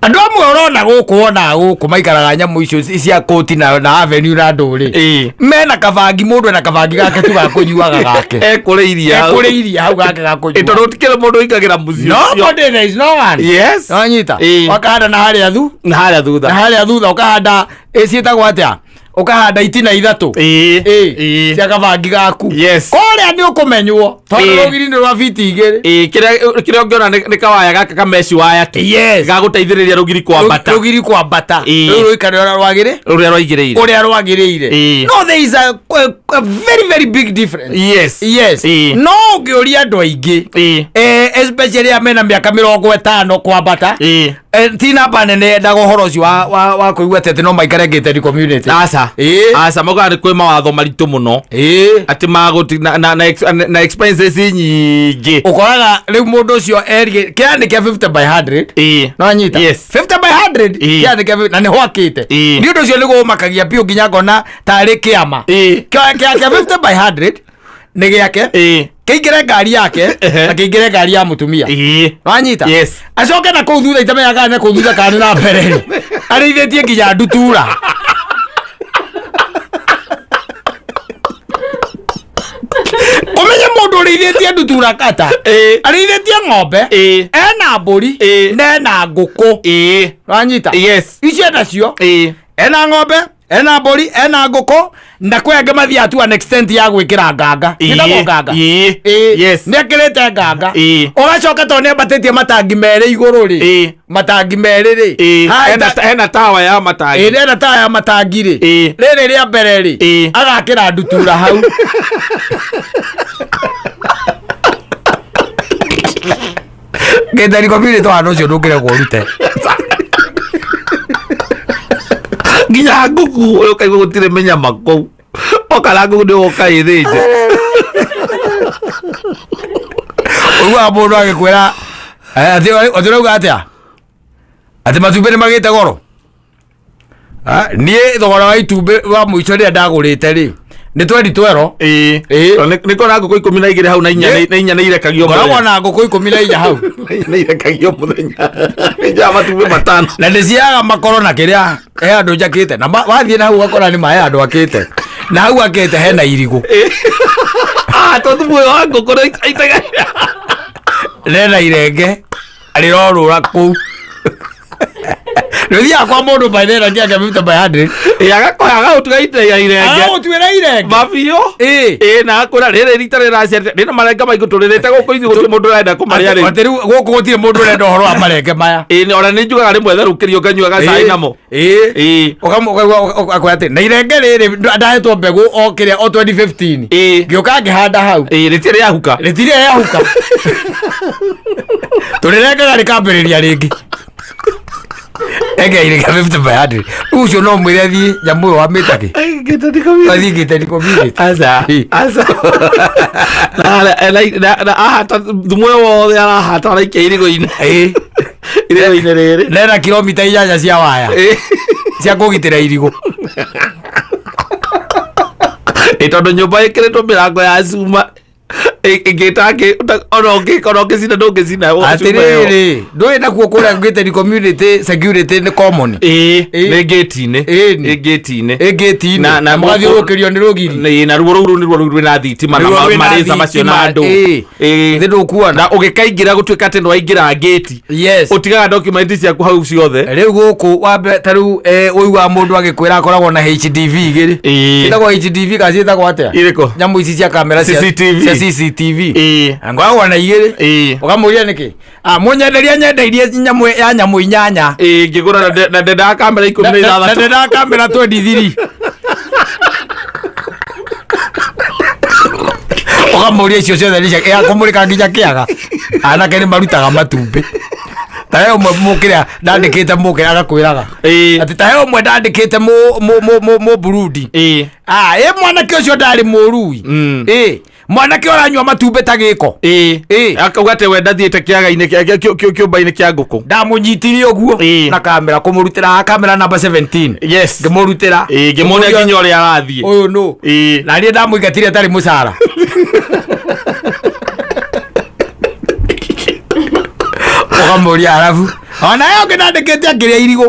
Andũ amwe ũrona gũkũ wonaga gũkũ maikaraga nyamũ icio cia kũti na avenue na ndũrĩ. Ĩĩ. Mena kabangi, mũndũ ena kabangi gake tu ga kũnyuaga gake. Ekũrĩirie hau. Ekũrĩirie hau gake ga Ĩ, kũnyua. tondũ gũtikĩrĩ mũndũ ũingagĩra mũciĩ ũcio. Nobody, there is no one. Yes. Wanyita? Ĩĩ. Ũkahanda na harĩa thu Na harĩa thutha. Na harĩa thutha ũkahanda ĩ ciĩtagwo atĩa? Ũkahanda itina ithatũ. Ĩĩ. Ĩĩ. Ĩĩ. Cia kabangi gaku. Yes. Kũrĩa nĩ ũkũmenywo tondũ Ĩĩ. rũgiri nĩ rwa biti 2. Ĩĩ, kĩrĩa ũngĩona nĩ kawaya gaka kameshi waya tu. Yes. Gagũteithĩrĩria rũgiri kwambata. Rũgiri kwambata. Ĩĩ. Rĩu rũikare ũrĩa rwagĩrĩ Rũrĩa rwaigĩrĩire. ũrĩa rwagĩrĩire. Ĩĩ. No there is a very very big difference. Yes. Yes. Ĩĩ. No ũngĩũria andũ aingĩ Ĩĩ. Especially arĩa mena mĩaka 50 kwambata, Ĩĩ. ti namba nene yendaga ũhoro ũcio wa kũigua atĩ no maikare gated community. Aca. Ĩĩ. Aca, maugaga nĩ kwĩ mawatho maritũ mũno. Ĩĩ. Atĩ magũti na expenses nyingĩ. Ũkoraga rĩu mũndũ ũcio erigĩ kĩarĩ kĩa 50 by 100. Ĩĩ. No anyita? Yes. 50 by 100. Ĩĩ. Kĩarĩ kĩa na nĩ hwakĩte. Ĩĩ. Nĩ ũndũ ũcio nĩguo ũmakagia biũ nginya ngona tarĩ kĩama. Ĩĩ. Kĩa 50 by 100 nĩ gĩake. Ĩĩ. Kĩingĩre ngari yake Ehe. na kĩingĩre ngari ya mũtumia. Ĩĩ. Wanyita? Yes. Acoke na kũu thutha itamenyaga kana nĩ kũu thutha kana nĩ na mbere rĩ, arĩithĩtie nginya ndutura. Ũmenye mũndũ ũrĩithĩtie Arĩithĩtie ndutura kata. Arĩithĩtie ng'ombe. Ena mbũri. Na ena ngũkũ. Wanyita? Yes. Icio nacio. Ena ng'ombe, ena mbũri, ena ngũkũ, na kwĩ angĩ mathiaga to an extent ya gwĩkĩra nganga. Ciĩtagwo nganga. Yes. Nĩ ekĩrĩte nganga. Ũgacoka tondũ nĩ ambatĩtie matangi merĩ igũrũ rĩ. Matangi merĩ rĩ. Haha Hena tawa ya matangi. Ĩrĩ ena tawa ya matangi rĩ. Rĩrĩ rĩa mbere rĩ. Agakĩra ndutura hau. Gĩtari community twana ũcio ndũngĩregwo ũrute. Nginya ngũkũ ũyũ kaigua gũtirĩ mĩnyama kũu. Okara ngũkũ nĩ ũgoka ĩthĩnje. Ũiguaga mũndũ agĩkwĩra atĩ atĩ ũrauga atĩa? Atĩ matumbĩ nĩ magĩte goro? Ah, niĩ thogora wa itumbĩ wa mũico rĩrĩa ndagũrĩte rĩ nĩ twendi twero. Nĩ kona ngũkũ 12 hau na inya na inya nĩ irekagio Ngoragwo mũthenya. na ngũkũ 14 hau. Na inya nĩ irekagio mũthenya. Nĩ njaga matumbĩ matano. Na ndĩciaga makoro na kĩrĩa he handũ njakĩte na wathiĩ na hau ũgakora nĩ ma he handũ akĩte na hau akĩte hena irigũ. Ah, to thumu ũyũ wa ngũkũ nĩ aitaga. Nena irenge rĩrorũra kũu. Rĩthiaga kwa mũndũ by then akĩake 50 by 100. Agakoya agaũtuga iteya irenge. Agagũtuĩra irenge. Mabiũ. Ĩĩ. Na akwĩra rĩrĩ rita rĩraciarĩte rĩna marenga maingĩ tũrĩrĩte gũkũ ithuĩ gũtirĩ mũndũ ũrenda kũmarĩa rĩu. Atĩ rĩu gũkũ gũtirĩ mũndũ ũrenda ũhoro wa marenge maya. Ona nĩ njugaga rĩmwe therũkĩrio nganyua gacai namo. Ũgakwĩra atĩ na irenge rĩrĩ ndahetwo mbegũ o kĩrĩa o 2015. Ngĩũka ngĩhanda hau. Rĩtirĩ rĩahuka. Rĩtirĩ rĩahuka. Tũrĩrengaga rĩkambĩrĩria rĩngĩ. Enge irenge 50 by 100. Rĩu ũcio no mwĩre athiĩ nyamũ ĩyo wamĩta kĩ? Athiĩ Gĩtani community. Aca. Aca. Na ahata thumu ũyũ wothe arahata araikia irigũ-inĩ. Irigũ-inĩ rĩrĩ. Nena kilomita 8 cia waya. Cia kũgitĩra irigũ. Ĩ tondũ nyũmba ĩkĩrĩtwo mĩrango ya cuma ĩngĩtangĩ ona ũngĩcina ndũngĩcina Atĩrĩrĩ, ndũĩ nakuo kũrĩa Gĩtani community security nĩ common. Nĩ ngĩti-inĩ. Ĩni. Ĩ ngĩti-inĩ. Ĩ ngĩti-inĩ. Na Na mũgathiũrũrũkĩrio nĩ rũgiri. Ĩ, na ruo rũu nĩruo rũu rwĩna thitima na Nĩruo rwĩna marĩca macio na thitima, andũ. Thĩ ndũkuona. Na ũgĩkaingĩra gũtuĩka atĩ nĩwaingĩra ngĩti. Yes. Ũtigaga document ciaku hau ciothe. Rĩu gũkũ wambe ta rĩu ũiguaga mũndũ agĩkwĩra akoragwo na HDV igĩrĩ. Ciĩtagwo HDV kana ciĩtagwo atĩa? Irĩkũ? Nyamũ ici cia kamera cia CCTV. cia CCTV. Ngoragwo na igĩrĩ. Ũkamũria nĩkĩ? Ah, mũnyenderia nyendeirie nyamũ ya nyamũ 8. Ngĩgũra na ndendaga kamera ikũmi na Na ithathatũ. ndendaga kamera 23. Ũkamũria icio ciothe nĩ cia ya kũmũrĩka nginya kĩaga. Anake nĩ marutaga matumbĩ. Ta he ũmwe mũkĩrĩa ndandĩkĩte mũkĩrĩa agakwĩraga. Atĩ ta he ũmwe ndandĩkĩte mũ Burundi. Ah, ĩ mwanake ũcio ndarĩ mũrui. Mwanake ũranyua matumbĩ ta gĩko. Akauga atĩ we ndathiĩte kĩaga-inĩ kĩũmba-inĩ kĩa ngũkũ. Ndamũnyitirie ũguo na kamera kũmũrutĩra kamera namba 17. Yes. Ngĩmũrutĩra. Ngĩmuonia nginya ũrĩa arathiĩ. Ũyũ nũ. Na niĩ ndamũingatire atarĩ mũcara. Ũkamũria arabu. Ona yo ũngĩ ndandĩkĩte akĩrĩa irigũ.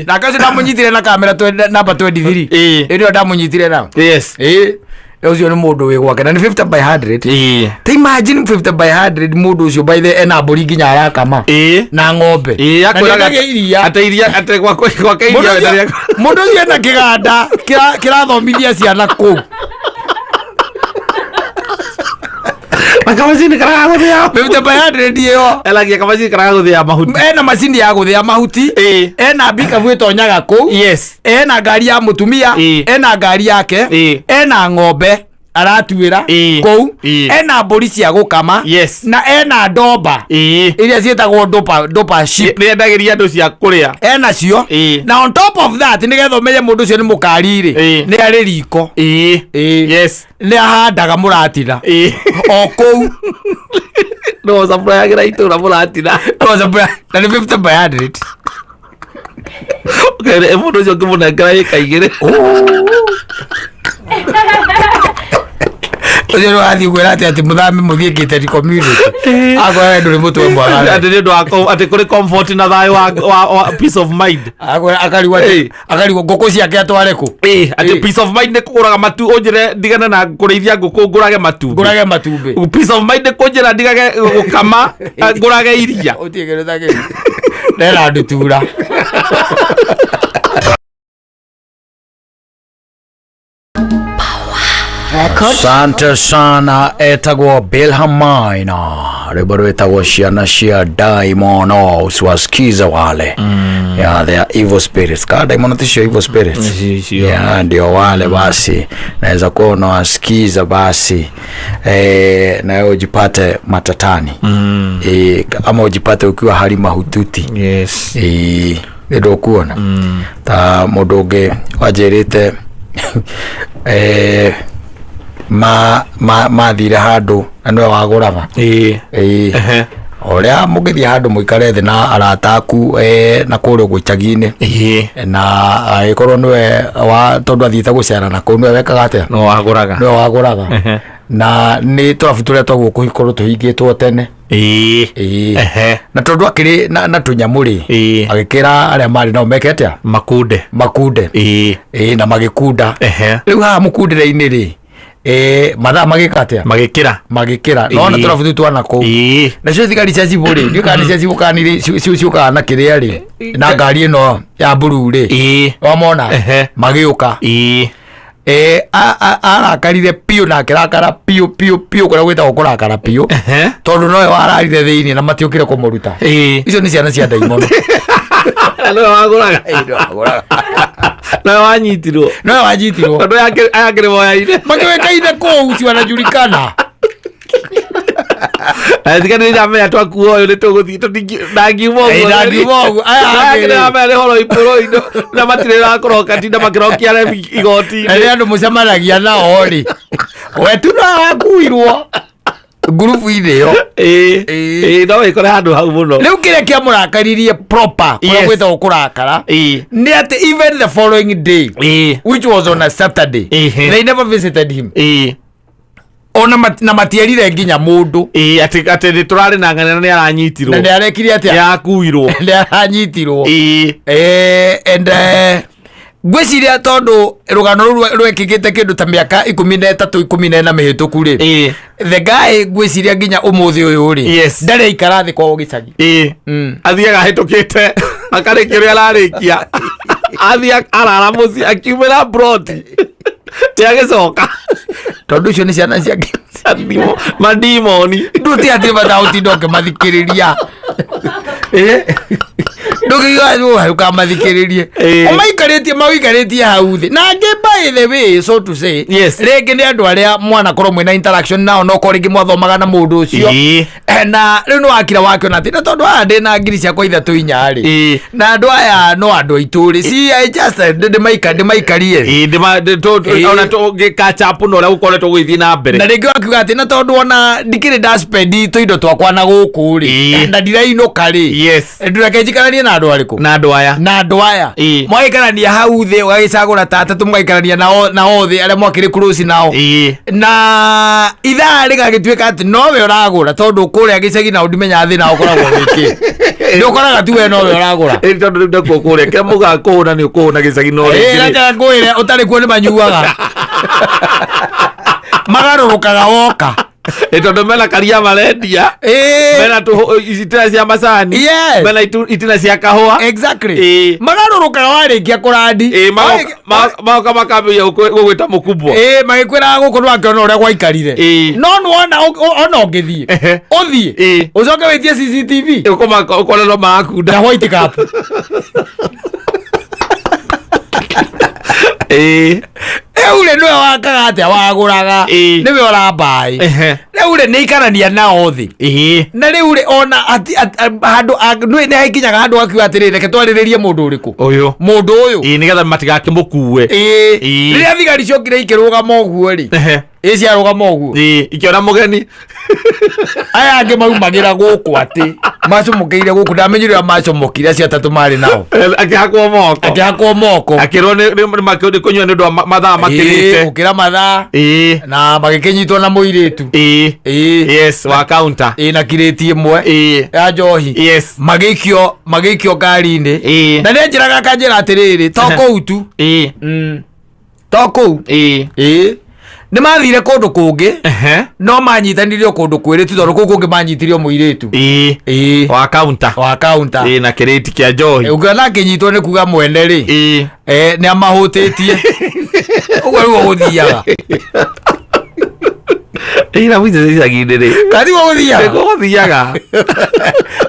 Nake ũcio ndamũnyitire na kamera namba 23. Ĩyo ndamũnyitire nayo. Yes. Ũcio nĩ mũndũ wĩ gwake na nĩ 50 by 100. Ta imagine 50 by 100 mũndũ ũcio by the ena mbũri nginya arakama. Na ng'ombe. Na Akwĩraga nĩendagia iria. Atĩ iria atĩ gwake iria Mũndũ ũcio ena kĩganda kĩrathomithia ciana kũu. Na kamacini karĩa gagũthĩa. 50 by 100 ĩyo. Elagia kamacini karĩa gagũthĩa mahuti. Ena macini ya gũthĩa mahuti. Ena mbikabu ĩtonyaga kũu. Yes. Ena ngari ya mũtumia. Ena ngari yake. Ena ng'ombe aratuĩra kũu. Ena mbũri cia gũkama. Yes. Na ena ndomba. Iria ciĩtagwo ndopa sheep. Nĩ endagĩria andũ cia kũrĩa. Ena cio. Na on top of that nĩgetha ũmenye mũndũ ũcio nĩ mũkari rĩ. Nĩ arĩ riko. Yes. Nĩ ahandaga mũratina. O kũu. No supplyagĩra itũra mũratina. No supply na nĩ 50 by 100. Okay, mũndũ ũcio ũngĩmũnengera ĩka igĩrĩ. Ũcio nĩ wathiĩ kwĩra atĩ atĩ mũthame mũthiĩ gated community. Akwĩra we ndũrĩ mũtwe mwega we. Atĩ nĩ ũndũ wa atĩ kũrĩ comfort na thayũ wa peace of mind. Akwĩra akarigwo atĩ Ĩ. akarigwo ngũkũ ciake atware kũ. Ĩ, atĩ Ĩ. peace of mind nĩ kũgũraga matu ũnjĩre ndigane na kũrĩithia ngũkũ ngũrage matumbĩ. Ngũrage matumbĩ. Peace of mind nĩ kũnjĩra ndigage gũkama ngũrage iria. Ũtige kĩndũ ta kĩu. Ndera ndutura. Asante sana, etagwo Bilhamaina, rwimbo rwĩtagwo ciana cia daimono, usiwasikize wale yeah, they are evil spirits. Ka daimono ticio evil spirits Icio. yeah, ndio wale basi, naweza kuwa unawasikiza basi eh, na wewe ujipate matatani eh, ama ujipate ukiwa hali mahututi Yes. ĩĩ nĩ ndũkuona ta mũndũ ũngĩ wanjĩrĩte eh, mathire handũ na nĩwe wagũraga. Ĩ. Ĩĩ. Ehe. Ũrĩa mũngĩthiĩ handũ mũikare thĩ na arata aku eh, na kũrĩa ũguo icagi-inĩ Ĩ. na agĩkorwo nĩwe wa tondũ athiĩte gũcera na kũu nĩwe wekaga atĩa? No wagũraga. Nĩwe wagũraga. Ehe. Na nĩ tũrabu tũrĩa twa gũkũ korwo tũhingĩtwo tene. Ĩ. Ĩĩ. Ehe. Na tondũ akĩrĩ na tũnyamũ rĩ, Ĩ. agĩkĩra arĩa marĩ nao meke atĩa? Makunde. Makunde. Ĩ. Ĩĩ, na magĩkunda. Ehe. Rĩu haha mũkundĩre-inĩ rĩ, ĩĩ, mathaa magĩka atĩa? Magĩkĩra. Magĩkĩra nona Ĩĩ. tũrabu tũu twana kũu. Ĩ. Nacio thigari cia cibũ rĩ, ndiũĩ kana nĩ cia cibũ kana nĩ ciũkaga na kĩrĩa rĩ, na ngari ĩno ya mburu rĩ. Ĩ. Wamona? Ehe. Magĩũka. Ĩ. Eh, arakarire piũ na akĩrakara piũ piũ piũ kũrĩa gwĩtagwo kũrakara piũ. Ehe. Tondũ nowe wararire thĩinĩ na matiũkire kũmũruta. Ĩ. Icio nĩ ciana cia ndaimono. Na nĩwe wagũraga. Nĩwe wanyitirwo. Nowe wanyitirwo. Tondũ aya angĩ nĩmoyaine. Makĩũĩkaine kũu ci wanajulikana. Thigari nĩ iramenya twakuo ũyũ nĩ tũgũthiĩ ndangiuma ũguo. Ĩ, ndangiuma ũguo. Aya Aya angĩ angĩ rĩ. nĩramenya nĩ horo ipũrũ na matirĩ rakũroka tinda makĩrokia rebi igoti-inĩ. Na nĩ andũ mũcemanagia nao rĩ, we tu nowe wakuirwo ngurubu-inĩ ĩyo. Ĩ. Ĩ. Ĩ, no wĩkore handũ hau mũno. Rĩu kĩrĩa kĩamũrakaririe proper kũrĩa Yes. gwĩtagwo kũrakara Ĩ. nĩ atĩ even the following day, Ĩ. which was on a Saturday, Ĩhĩ. they never visited him. Ĩ. Ona na matierire nginya mũndũ. Ĩ, atĩ nĩ tũrarĩ na ng'ania na nĩ aranyitirwo. Na nĩ arekire atĩa? Nĩ arakuirwo. Nĩ aranyitirwo. Ĩ. Eh, and ngwĩciria tondũ rũgano rũu rwekĩkĩte kĩndũ ta mĩaka 13 14 mĩhĩtũku rĩ, Ĩ. the guy ngwĩciria nginya ũmũthĩ ũyũ rĩ, Yes. ndarĩ aikara thĩ kwao gĩcagi. Ĩ. Athiaga ahĩtũkĩte akarĩkia ũrĩa ararĩkia, athiĩ arara mũciĩ akiumĩra broti nĩ agĩcoka. Tondũ icio nĩ ciana ciake. Mandimoni. Ndũti atĩ bata ũtinda ũkĩmathikĩrĩria. Ndũkĩigua ũkamathikĩrĩrie. Ĩ. Ũmaikarĩtie mawĩikarĩtie hau thĩ na angĩ, by the way, so to say, Yes. rĩngĩ nĩ andũ arĩa mwanakorwo mwĩna interaction nao, no korwo rĩngĩ mwathomaga na mũndũ ũcio. Ĩ. Eh, na rĩu nĩ wakira wakĩona atĩ na tondũ aya ndĩ na ngiri ciakwa ithatũ inya rĩ, Ĩ. na andũ aya no andũ aitũ rĩ, si I just ndĩmaikarie. Ĩ, Ĩ. ona tũngĩkachapu na ũrĩa gũkoretwo gũgĩthiĩ na mbere. Na rĩngĩ wakiuga atĩ na tondũ ona ndikĩrĩ ndaspendi tũindo twakwa na gũkũ rĩ, Ĩ. na ndirainũka rĩ, Yes. ndũreke njikaranie na andũ arĩkũ? Na andũ aya. Na andũ aya. Ĩ. Mwagĩikarania hau thĩ ũgagĩcagũra ta atatũ mũgaikarania nao nao thĩ arĩa mwakĩrĩ close nao. Ĩ. Na ithaa rĩgagĩtuĩka atĩ nowe ũragũra tondũ kũrĩa gĩcagi na ũndimenya thĩna ũkoragwo wĩkĩ nĩ ũkoraga tu we nowe ũragũra. Ĩ, tondũ rĩu ndakuo kũrĩa kĩrĩa mugaga kũhũna nĩ ũkũhũna gĩcagi no Ĩ, rĩngĩ rĩ. reke ngwĩre ũtarĩ kuo nĩ manyuaga magarũrũkaga woka. Ĩ, tondũ mena karia marendia. Ĩ. Mena itina cia macani. Yes. Mena itina cia kahũa. Exactly. Ĩ. Magarũrũkaga warĩkia kũrandi. Ĩ, magoka makambĩrĩria gũgwĩta mũkubwa. Ĩ, magĩkwĩraga gũkũ nĩwakĩona ũrĩa gwaikarire. Ĩ. No nĩwona ona ũngĩthiĩ Ehe. ũthiĩ Ĩ. ũcoke wĩtie CCTV Ũkona no marakunda. Na white cap. Ĩ. Rĩu rĩ, nĩwe wakaga atĩa wagũraga. Ĩ. Nĩwe ũrambaĩ. Ehe. Rĩu rĩ, nĩ ikarania nao thĩ. Ĩ. Na rĩu rĩ, ona handũ nĩ hakinyaga handũ akiuga atĩrĩrĩ, reke twarĩrĩrie mũndũ ũrĩkũ? Ũyũ. Mũndũ ũyũ. Ĩ, nĩgetha matigakĩmũkue. Ĩ. Ĩ. Rĩrĩa thigari ciokire ikĩrũgama ũguo rĩ, Ehe. ĩ, ciarũgama ũguo, Ĩ, ikĩona mũgeni. Aya angĩ maumagĩra gũkũ atĩ Macomokeire gũkũ, ndamenyire ũrĩa macomokire acio atatũ marĩ nao. Akĩhakwo moko. Akĩhakwo moko. Akĩrwo nĩ kũnyua nĩ ũndũ wa mathaa Ĩĩ, makĩrĩte. gũkĩra mathaa. Na magĩkĩnyitwo na mũirĩtu. Yes, wa counter. Ĩĩ, na kirĩti ĩmwe ya njohi. Magĩikio ngari-inĩ. Na nĩ anjĩraga akanjĩra atĩrĩrĩ, to kũu tu. To kũu. Ĩĩ, nĩ mathire kũndũ kũngĩ, no manyitanirio kũndũ kwĩrĩ tu, tondũ kũu kũngĩ manyitirio mũirĩtu. Wa counter. Wa counter. Na kĩrĩti kĩa njohi. Ũngĩona akĩnyitwo nĩ kuga mwene rĩ, nĩ amahũtĩtie. Ũguo nĩguo gũthiaga. Irabu icio cia icagi-inĩ rĩ, katiguo gũthiaga. Nĩkuo gũthiaga.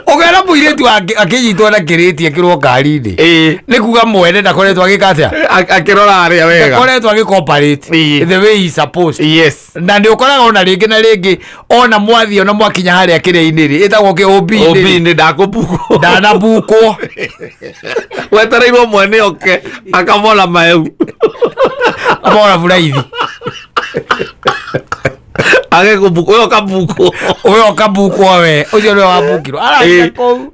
Ũngĩona mũirĩtu akĩnyitwo na kĩrĩti ekĩrwo ngari-inĩ, nĩ kuga mwene ndakoretwo agĩka atĩa? Akĩrora arĩa wega. Ndakoretwo agĩcooperate the way he supposed. Na nĩ ũkoraga ona rĩngĩ na rĩngĩ, ona mwathiĩ, ona mwakinya harĩa kĩrĩa-inĩ rĩ, ĩtagwo kĩ OB-inĩ rĩ, OB-inĩ ndakũbukwo. Ndanabukwo. Wetereirwo mwene oke akamona mau. Amona buraithi. Age kũbukwo, ũyũ kabukwo. Ũyũ kabukwo, we ũcio nĩwe wabukirwo ararire kũu.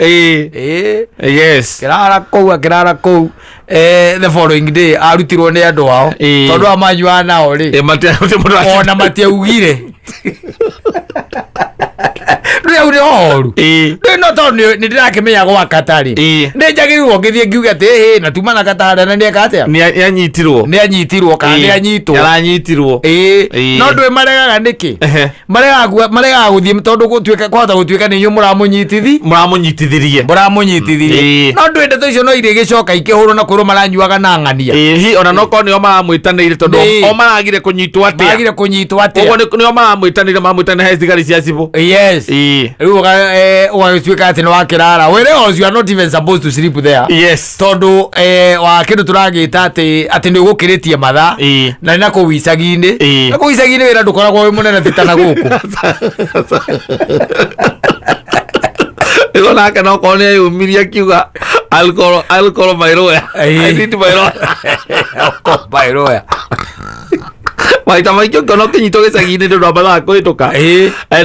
Kĩrara kũu, akĩrara kũu. The following day arutirwo nĩ andũ ao, tondũ amanyuaga nao rĩ, ona matiaugire rĩu hau nĩ horu. Rĩu no tondũ nĩ ndĩrakĩmenya gwa kata rĩ, nĩ njagĩrĩirwo ngĩthiĩ ngiuge atĩ ĩhĩ na tuma na kata harĩa na nĩeka atĩa. Nĩ anyitirwo. Nĩ anyitirwo kana nĩ anyitwo. Aranyitirwo. No ndũĩ maregaga nĩkĩ? Maregaga gũthiĩ tondũ gũtuĩka kwahota gũtuĩka nĩ inyuĩ mũramũnyitithi. Mũramũnyitithirie. Mũramũnyitithirie. No ndũĩ ndeto icio no irĩgĩcoka ikĩhũrwo na kwĩrwo maranyuaga na ng'ania. Hi ona no korwo nĩo maramwĩtanĩire, tondũ o maragire kũnyitwo atĩa? Maragire kũnyitwo atĩa? Koguo nĩo maramwĩtanĩire he thigari cia cibũ. Rĩu ũgagĩtuĩka atĩ nĩ wakĩrara whereas you are not even supposed to sleep there, tondũ wa kĩndũ tũragĩta atĩ nĩ ũgũkĩrĩtie mathaa. Na nĩ na kũu icagi-inĩ. Na kũu icagi-inĩ wĩra ndũkoragwo wĩ mũnene ti ta na gũkũ. Nĩguo nake no korwo nĩ eyũmirie akiuga, "I'll call my lawyer. I need my lawyer." My lawyer. Maita maingĩ ũngĩona ũkĩnyitwo gĩcagi-inĩ nĩ ũndũ wa mathaa kũhĩtũka,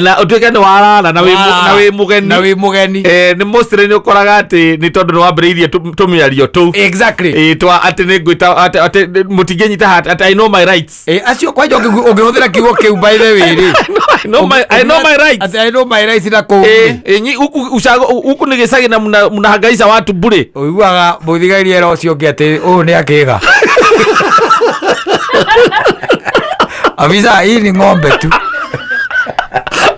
na ũtuĩke nĩ warara na wĩ mũgeni, na wĩ mũgeni, nĩ mostly nĩ ũkoraga atĩ nĩ tondũ nĩ wambĩrĩirie tũmĩario tũu. Twa atĩ nĩ ngwĩta atĩ mũtingĩnyita atĩ I know my rights. Acio kwanja ũngĩhũthĩra kiugo kĩu, by the way rĩ, I know my rights. Atĩ I know my rights na kũu rĩ. Huku ushago huku ni gĩcagi na mnahangaisha watu bure. Ũiguaga mũthigari era ũcio ũngĩ atĩ ũyũ nĩ akĩga afisa, hii ni ng'ombe tu.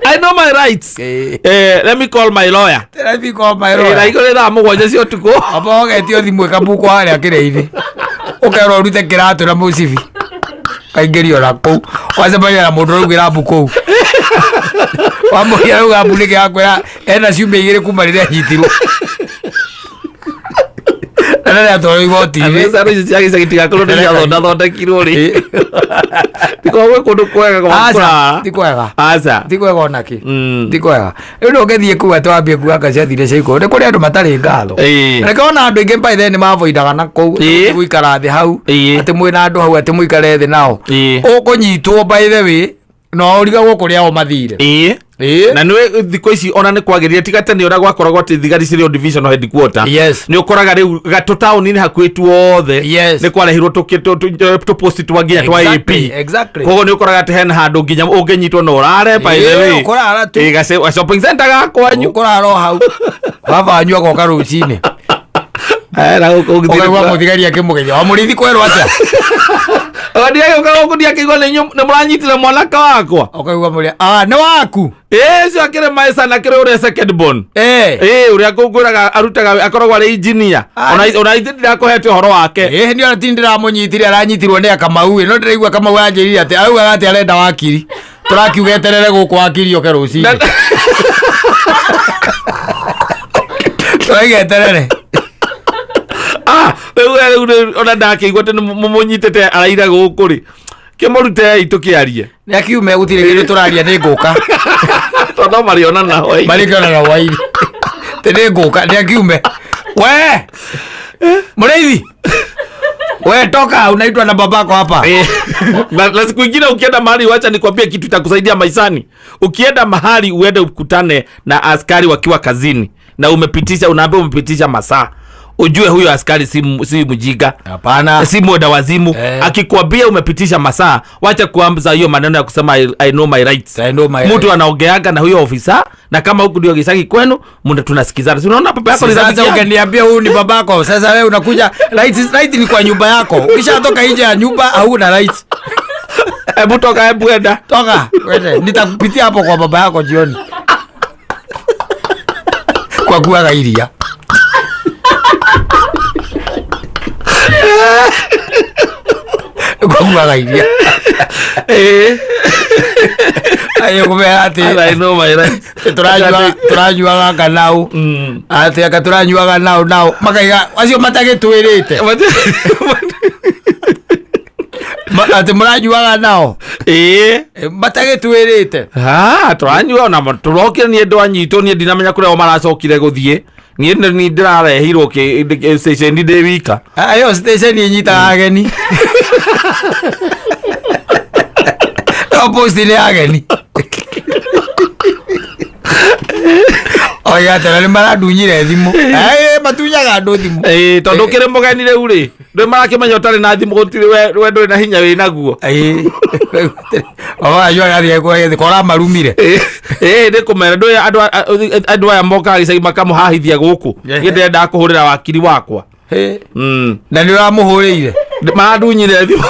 I know my rights. Let me call my lawyer. Let me call my Na lawyer. igå rä thaa 7 cia ũtukũ. Amba ũgetio thimũ ĩkabukwo harĩa kĩrĩa-inĩ, ũkerwo ũrute kĩratũ na mũcibi, kaingĩrio na kũu, wacemania na mũndũ ũraugĩra mbu kũu, wamũria rauga mbu nĩkĩ, akwĩra ena ciumia 2 kuma rĩrĩa anyitirwo na rĩrĩa atwarwo igoti-inĩ. Biacara icio cia gĩcagi tigakorwo nĩ ciathondathondekirwo rĩ, tikorwo gwĩ kũndũ kwega gwa Aca, kũrara. ti kwega. Aca. Ti kwega onakĩ. Ti kwega. Rĩu no ũngĩthiĩ kũu atĩ wambie kuga anga ciathire cia ikũrũ, nĩ kũrĩ andũ matarĩ ngatho. Reke ona andũ aingĩ by then mavoidaga na kũu gũikara thĩ hau, atĩ mwĩna andũ hau atĩ mũikare thĩ nao. Ũkũnyitwo, by the way, no ũrigagwo kũrĩa o mathire. Na nä thikå ici ona nä kwagä tiga tene å rä a gwakoragwo atä thigari cirĩ o divisional headquarter. Nä å koraga rä u gatå taåni-inä hakuhä tuothe nä kwarehirwo tå post twa nginya twa AP. Koguo nä å koraga atä hena handå nginya å ngä nyitwo na å rare, by the way. Ũkũrara tu. Ga shopping center ga kwanyu. Ũkũrara o hau, baba wanyu agoka rũcinĩ. Na gũkũ ũngĩthiĩ Ũkaigua mũthigari akĩmũgeithia, wa mũrĩithi kwerwo atĩa? Ndiagĩũka gũkũ ndiakĩigua nĩ mũranyitire mwanake wakwa. Ũkaigua mũrĩa, ah, nĩ waku. Ĩĩ, ũcio akĩrĩ maĩca na akĩrĩ ũrĩa second born. Ĩĩ, ũrĩa ngũngũraga arutaga akoragwo arĩ engineer. Ona ithe ndirakũhete ũhoro wake. Ĩĩ, nĩ ona ti ndĩramũnyitire, aranyitirwo nĩ Akamau ĩ, no ndĩraigua Kamau anjĩrire atĩ augaga atĩ arenda wakiri, tũrakiuga eterere gũkũ wakiri oke rũcinĩ, tũraiga eterere. Ah, rĩu ona ndakĩigua atĩ nĩ mũmũnyitĩte araira gũkũ rĩ, kĩmũrutei tũkĩarie. Nĩ akiume, gũtirĩ kĩndũ tũraria, nĩ ngũka. Tondũ no marĩonana hwaĩ-inĩ. Marĩkĩonana hwaĩ-inĩ, tĩ nĩ ngũka, nĩ akiume. We mũrĩithi, we toka, unaitwa na babako hapa. Na siku ingine ukienda mahali, wacha nikwambie kitu itakusaidia maishani. Ukienda mahali uende ukutane na askari wakiwa kazini. Na umepitisha, unaambia umepitisha masaa, ujue huyo askari si mjinga. Hapana. Si mwenda wazimu. Akikwambia umepitisha masaa, wacha kuanza hiyo maneno ya kusema I know my rights. I know my Mtu rights. anaongeaga na huyo ofisa, na kama huku ndio gicagi kwenu, muna tunasikizana. Si unaona baba yako ni Sasa rafiki yangu? ukiniambia huyu ni babako, sasa wewe unakuja right, right ni kwa nyumba yako. Ukishatoka nje ya nyumba hauna right. Hebu toka, hebu enda. Toka, wende. Nitakupitia hapo kwa baba yako jioni. Kwa kuaga iria. Kwa kuaga iria. Ayo kumea ati. I know my rights. Turanyuaga kanau. Ati aka turanyuaga nau nau. Makaiga acio matagĩtwĩrĩte. Atĩ mũranyuaga nao. Matagĩtwĩrĩte. Ha, turanyua ona turokire niĩ ndwanyitwo, niĩ ndinamenya kũrĩa o maracokire gũthiĩ. Niĩ nĩ ndĩrarehirwo station ndĩ wika. Ayo station ĩnyitaga ageni. No post nĩ ageni. Oiga atĩ nĩ marandunyire thimũ. Matunyaga andũ thimũ. Tondũ ũkĩrĩ mũgeni rĩu rĩ, ndũĩ marakĩmenya ũtarĩ na thimũ gũtirĩ we ndũrĩ na hinya wĩ naguo. Baba wanyu agathiĩ kwethe, kora marumire. Nĩ kũmera, ndũĩ andũ aya mokaga gĩcagi makamũhahithia gũkũ. Niĩ ndĩrendaga kũhũrĩra wakiri wakwa. Na nĩ ũramũhũrĩire? Marandunyire thimũ.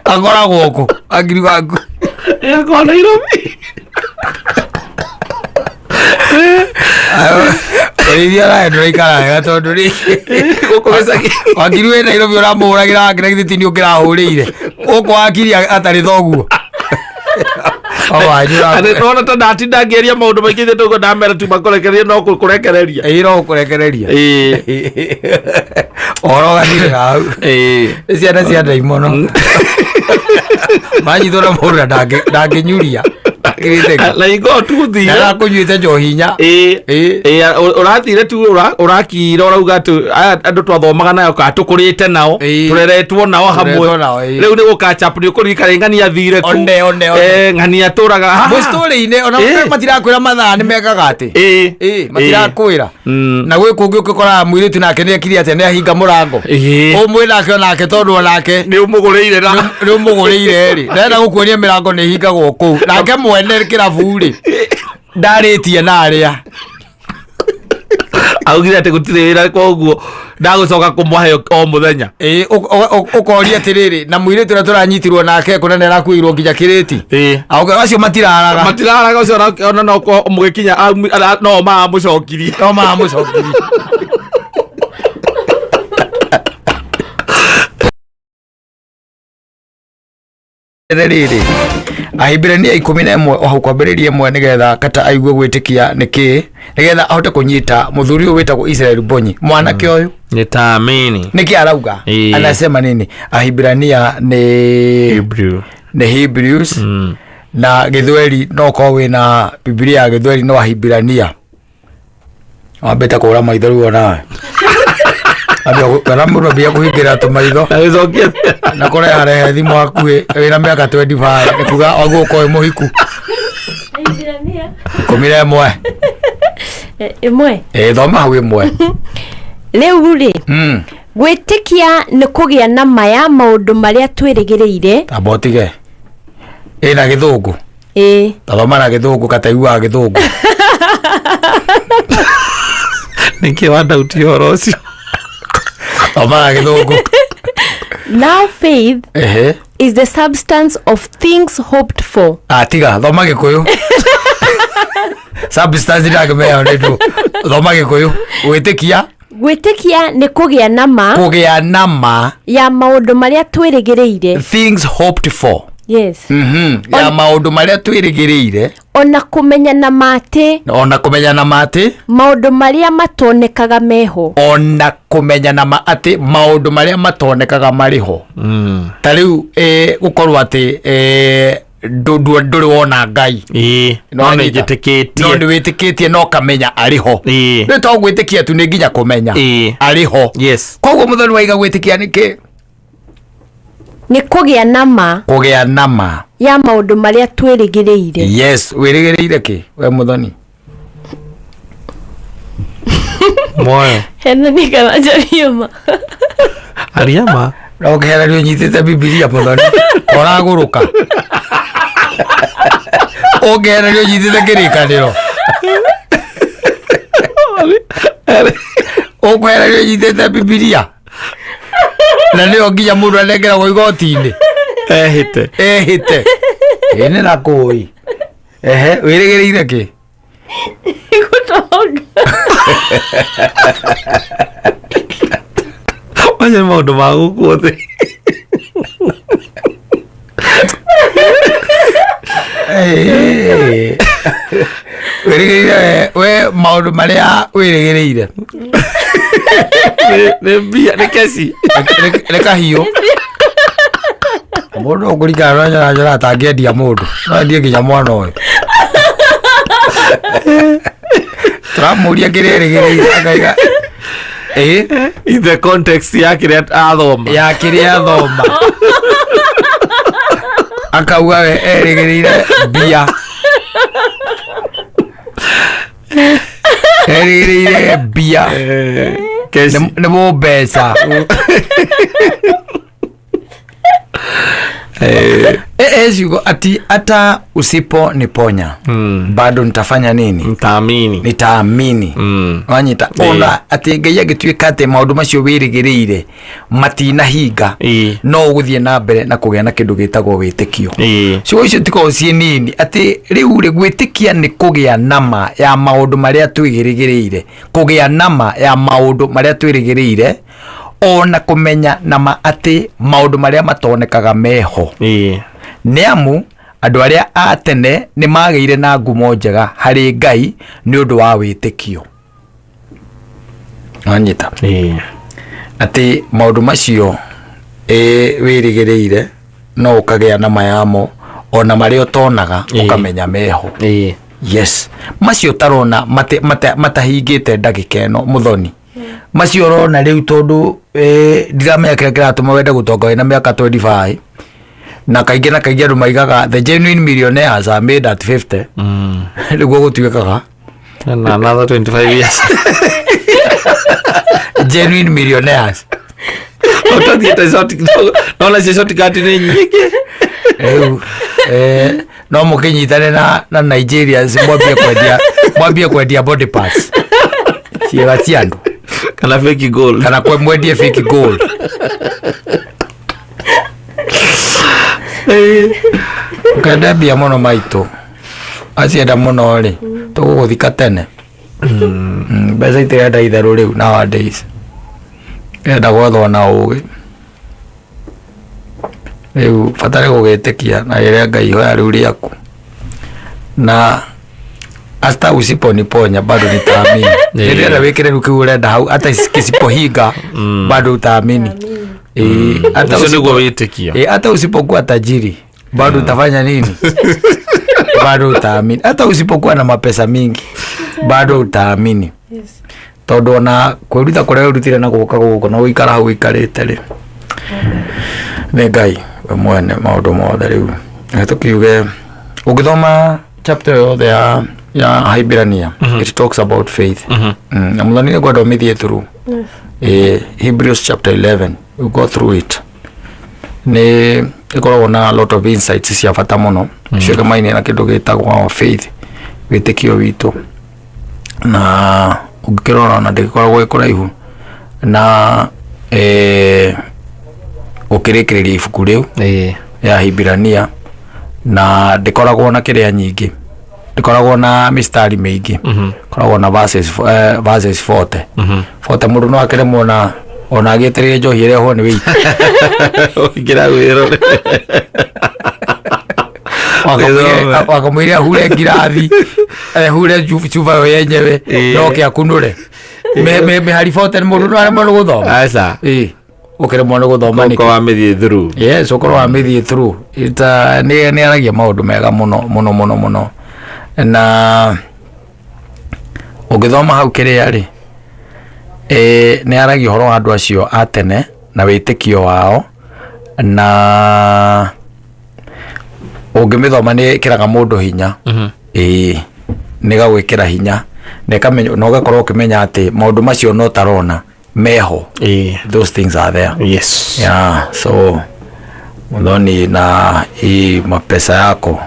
Akoragwo kũ? Wakiri waku. Akoragwo Nairobi. Ũrĩithia nawe ndũraikara wega tondũ rĩ, Gũkũ gĩcagi. Wakiri wĩ Nairobi ũramũhũragĩra wake na githĩ ti nĩ ũkĩrahũrĩire. Gũkũ wakiri atarĩ thoguo. O wanyu ũrakũ- Atĩ nona ta ndatinda ngĩaria maũndũ maingĩ ithe ndũguo ndamera tu makũrekererie no kũrekereria. No kũrekereria. Ũhoro ũgathirĩra hau. Nĩ ciana cia ndaimono. Manyitwo na mũndũ na ndangĩnyuria. Na ingo tu thire. Ndagakũnyuĩte njohi inya. Ũrathire tu ũrakira ũrauga atĩ aya andũ twathomaga nayo kana tũkũrĩte nao, tũreretwo nao hamwe. Tũreretwo nao, ĩĩ. Rĩu nĩ gũkatch up, nĩ ũkũririkana ng'ania athire kũ. One, one, one. Ng'ania atũraga haha. Mũcitũrĩ-inĩ, ona matirakwĩra mathaa nĩ mekaga atĩ. Matirakwĩra. Na gwĩ kũngĩ ũngĩkoraga mũirĩtu nake nĩ ekire atĩa, nĩ ahinga mũrango. Ũmwe nake onake tondũ onake Nĩ ũmũgũrĩire na- nĩ ũmũgũrĩire rĩ. Ndĩrenda gũkuonia mĩrango nĩ ĩhingagwo kũu. Nake mwene kĩrabu rĩ, ndarĩtie na arĩa. Augire atĩ gũtirĩ wĩra koguo ndagũcoka kũmũhe o mũthenya. Ũkoria atĩrĩrĩ, na mũirĩtu ũrĩa tũranyitirwo nake kũna nĩ arakuĩirwo nginya kĩrĩti. Auga acio matiraraga. Matiraraga ũcio ona no mũgĩkinya, no maramũcokirie. No maramũcokirie. Rĩrĩ, Ahibirania 11 o hau kwambĩrĩria 1 nĩgetha kata aigue gwĩtĩkia nĩkĩ, nĩgetha ahote kũnyita mũthuri ũyũ wĩtagwo Israel Bonyi, mwanake ũyũ. Nitaamini. Nĩkĩ arauga? Anasema nini? Ahibirania nĩ Hebrew. Nĩ Hebrews. Na Gĩthweri no korwo wĩna Biblia ya Gĩthweri no Ahibirania. Wambĩte kũra maitho rĩu onawe. Kana mũndũ ambia kũhingĩra tũmaitho. Na gĩcokia. Na kũreharehe thimũ hakuhĩ wĩna mĩaka 25 nĩ kuga waguo ũkorwo wĩ mũhiku. 11. 1. Thoma hau 1. Rĩu rĩ, gwĩtĩkia nĩ kũgĩa na ma ya maũndũ marĩa twĩrĩgĩrĩire. Tamba ũtige. Ĩna gĩthũngũ. Tathoma na gĩthũngũ kataiguaga gĩthũngũ. Nĩkĩ wandautia ũhoro ũcio? Thoma na gĩthũngũ. Now faith is the substance of things hoped for. Tiga, thoma gĩkũyũ. Substance ndangĩmenya nĩ ndũ. Thoma gĩkũyũ. Gwĩtĩkia. Gwĩtĩkia nĩ kũgĩa na ma. Kũgĩa na ma. Ya maũndũ marĩa twĩrĩgĩrĩire. Things hoped for. Yes. Ya maũndũ marĩa twĩrĩgĩrĩire. Ona kũmenya na ma atĩ. Ona kũmenya na ma atĩ. Maũndũ marĩa matonekaga meho. Ona kũmenya na ma atĩ maũndũ marĩa matonekaga marĩ ho. Ta rĩu, gũkorwo atĩ, ndũrĩ wona Ngai. No No nĩ anyita. njĩtĩkĩtie. No nĩ wĩtĩkĩtie no ũkamenya arĩ ho. Rĩu to gwĩtĩkia tu nĩ nginya kũmenya. Arĩ ho. Koguo mũthoni waiga gwĩtĩkia nĩ kĩ? Nĩ kũgĩa na ma. Kũgĩa na ma. Ya maũndũ marĩa twĩrĩgĩrĩire. Yes, wĩrĩgĩrĩire kĩ we Mũthoni? Moyo. Henani kana njarie ma? Aria ma. No ũkĩheranio ũnyitĩte Bibilia, Mũthoni, ũragũrũka. Ũngĩheranio ũnyitĩte Kĩrĩkanĩro, ũkũheranio ũnyitĩte Bibilia, na nĩyo nginya mũndũ anengeragwo igoti-inĩ ehĩte. Ehĩte ĩ nĩ na kũĩ. Ehe, wĩrĩgĩrĩire kĩ? Gũtonga. Macio nĩ maũndũ ma gũkũ thĩ. Eh, wĩrĩgĩrĩire we maũndũ marĩa wĩrĩgĩrĩire? Nĩ mbia, nĩ keci. Nĩ kahiũ mũndũ ũkũringana na njora njora atangĩendia mũndũ, no endie nginya mwana ũyũ. Tũramũria kĩrĩa erĩgĩrĩire, akaiga ĩ In the context ya kĩrĩa athoma. Ya kĩrĩa athoma, akauga we erĩgĩrĩire mbia, erĩgĩrĩire mbia. Keci. Nĩ mũmbeca. Ciugo ati hata usipo niponya bado nitafanya nini? Ntaamini. Nitaamini. Wanyita? Ona atĩ Ngai angĩtuĩka atĩ maũndũ macio wĩrĩgĩrĩire matinahinga, no ũgũthiĩ na mbere na kũgĩa na kĩndũ gĩtagwo wĩtĩkio. Ciugo icio tikoragwo ciĩ nini, atĩ rĩu rĩ, gwĩtĩkia nĩ kũgĩa nama ya maũndũ marĩa twĩrĩgĩrĩire, kũgĩa nama ya maũndũ marĩa twĩrĩgĩrĩire, ona kũmenya nama atĩ maũndũ marĩa matonekaga meho. Nĩ amu andũ arĩa a tene nĩ magĩire na ngumo njega harĩ Ngai nĩ ũndũ wa wĩtĩkio. Wanyita? Atĩ maũndũ macio wĩrĩgĩrĩire no ũkagĩa nama yamo, ona marĩa ũtonaga ũkamenya meho. Yes, macio ũtarona matahingĩte ndagĩka ĩno, Mũthoni, macio ũrona rĩu, tondũ ndiramenya kĩrĩa kĩratũma wende gũtonga wĩna mĩaka 25, na kaingĩ na kaingĩ andũ maigaga the genuine millionaires are made at 50. Nĩguo gũtuĩkaga. Na another 25 years. Genuine millionaires. Ũtathiĩte short, nona cio shortcut nĩ nyingĩ. Rĩu no mũkĩnyitane na Nigerians, mwambie kwendia body parts, ciĩga cia andũ. Kana fake gold. Kana mwendie fake gold. Ũkenda mbia mũno, maitũ acienda mũno rĩ, tũgũgũthika tene. Mbeca itirenda itherũ rĩu nowadays, irenda gwethwo na ũgĩ. Rĩu bata nĩ gũgĩtĩkia na rĩrĩa Ngai ihoya rĩu rĩaku, na hata usiponiponya bado nitaamini. Nĩndĩrenda wĩkĩre rĩu kĩu ũrenda hau, hata kisipohinga bado utaamini. Hata Ũcio nĩguo wĩtĩkio. Hata usipokuwa tajiri bado utafanya nini? Bado utaamini. Hata usipokuwa na mapesa mingi bado utaamini. Tondũ ona kwĩruta kũrĩa wĩrutire na gũka gũkũ na gũikara hau ũikarĩte rĩ, nĩ Ngai we mwene maũndũ mothe. Rĩu reke tũkiuge, ũngĩthoma chapter yothe ya Haibrania, it talks about faith. Na Mũthoni nĩ ngwenda ũmĩthiĩ through. Hebrews chapter 11, you go through it, nĩ ĩkoragwo na a lot of insights cia bata mũno ciĩgamaine na kĩndũ gĩtagwo faith, wĩtĩkio witũ. Na ũngĩkĩrora ona ndĩgĩkoragwo ĩ kũraihu na gũkĩrĩkĩrĩria ibuku rĩu ya Hibirania, na ndĩkoragwo na kĩrĩa nyingĩ, ndĩkoragwo na mistari mĩingĩ, koragwo na verses 40 40. Mũndũ no akĩremwo na ona agĩetereire njohi ĩrehwo nĩ wĩiti. Ũingĩra wĩrore. Wakamwĩra ahure ngirathi, ahure cuba yo yenyewe. No ke akunũre mĩhari 40, mũndũ no aremwo nĩ gũthoma. Aca. Ĩĩ, ũkĩremwo nĩ gũthoma Ũko nĩkĩ? wa mĩthiĩ through. Yes, ũkorwo wa mĩthiĩ through. Nĩ aragia maũndũ mega mũno mũno mũno mũno, na ũngĩthoma hau kĩrĩa rĩ, nĩ aragia ũhoro wa andũ acio a tene na wĩtĩkio wao. Na ũngĩmĩthoma nĩ ĩkĩraga mũndũ hinya. Ĩĩ, nĩ gagwĩkĩra hinya na ĩkamenya na ũgakorwo ũkĩmenya atĩ maũndũ macio no tarona meho. Those things are there. Yeah, so Muthoni, na hii mapesa yako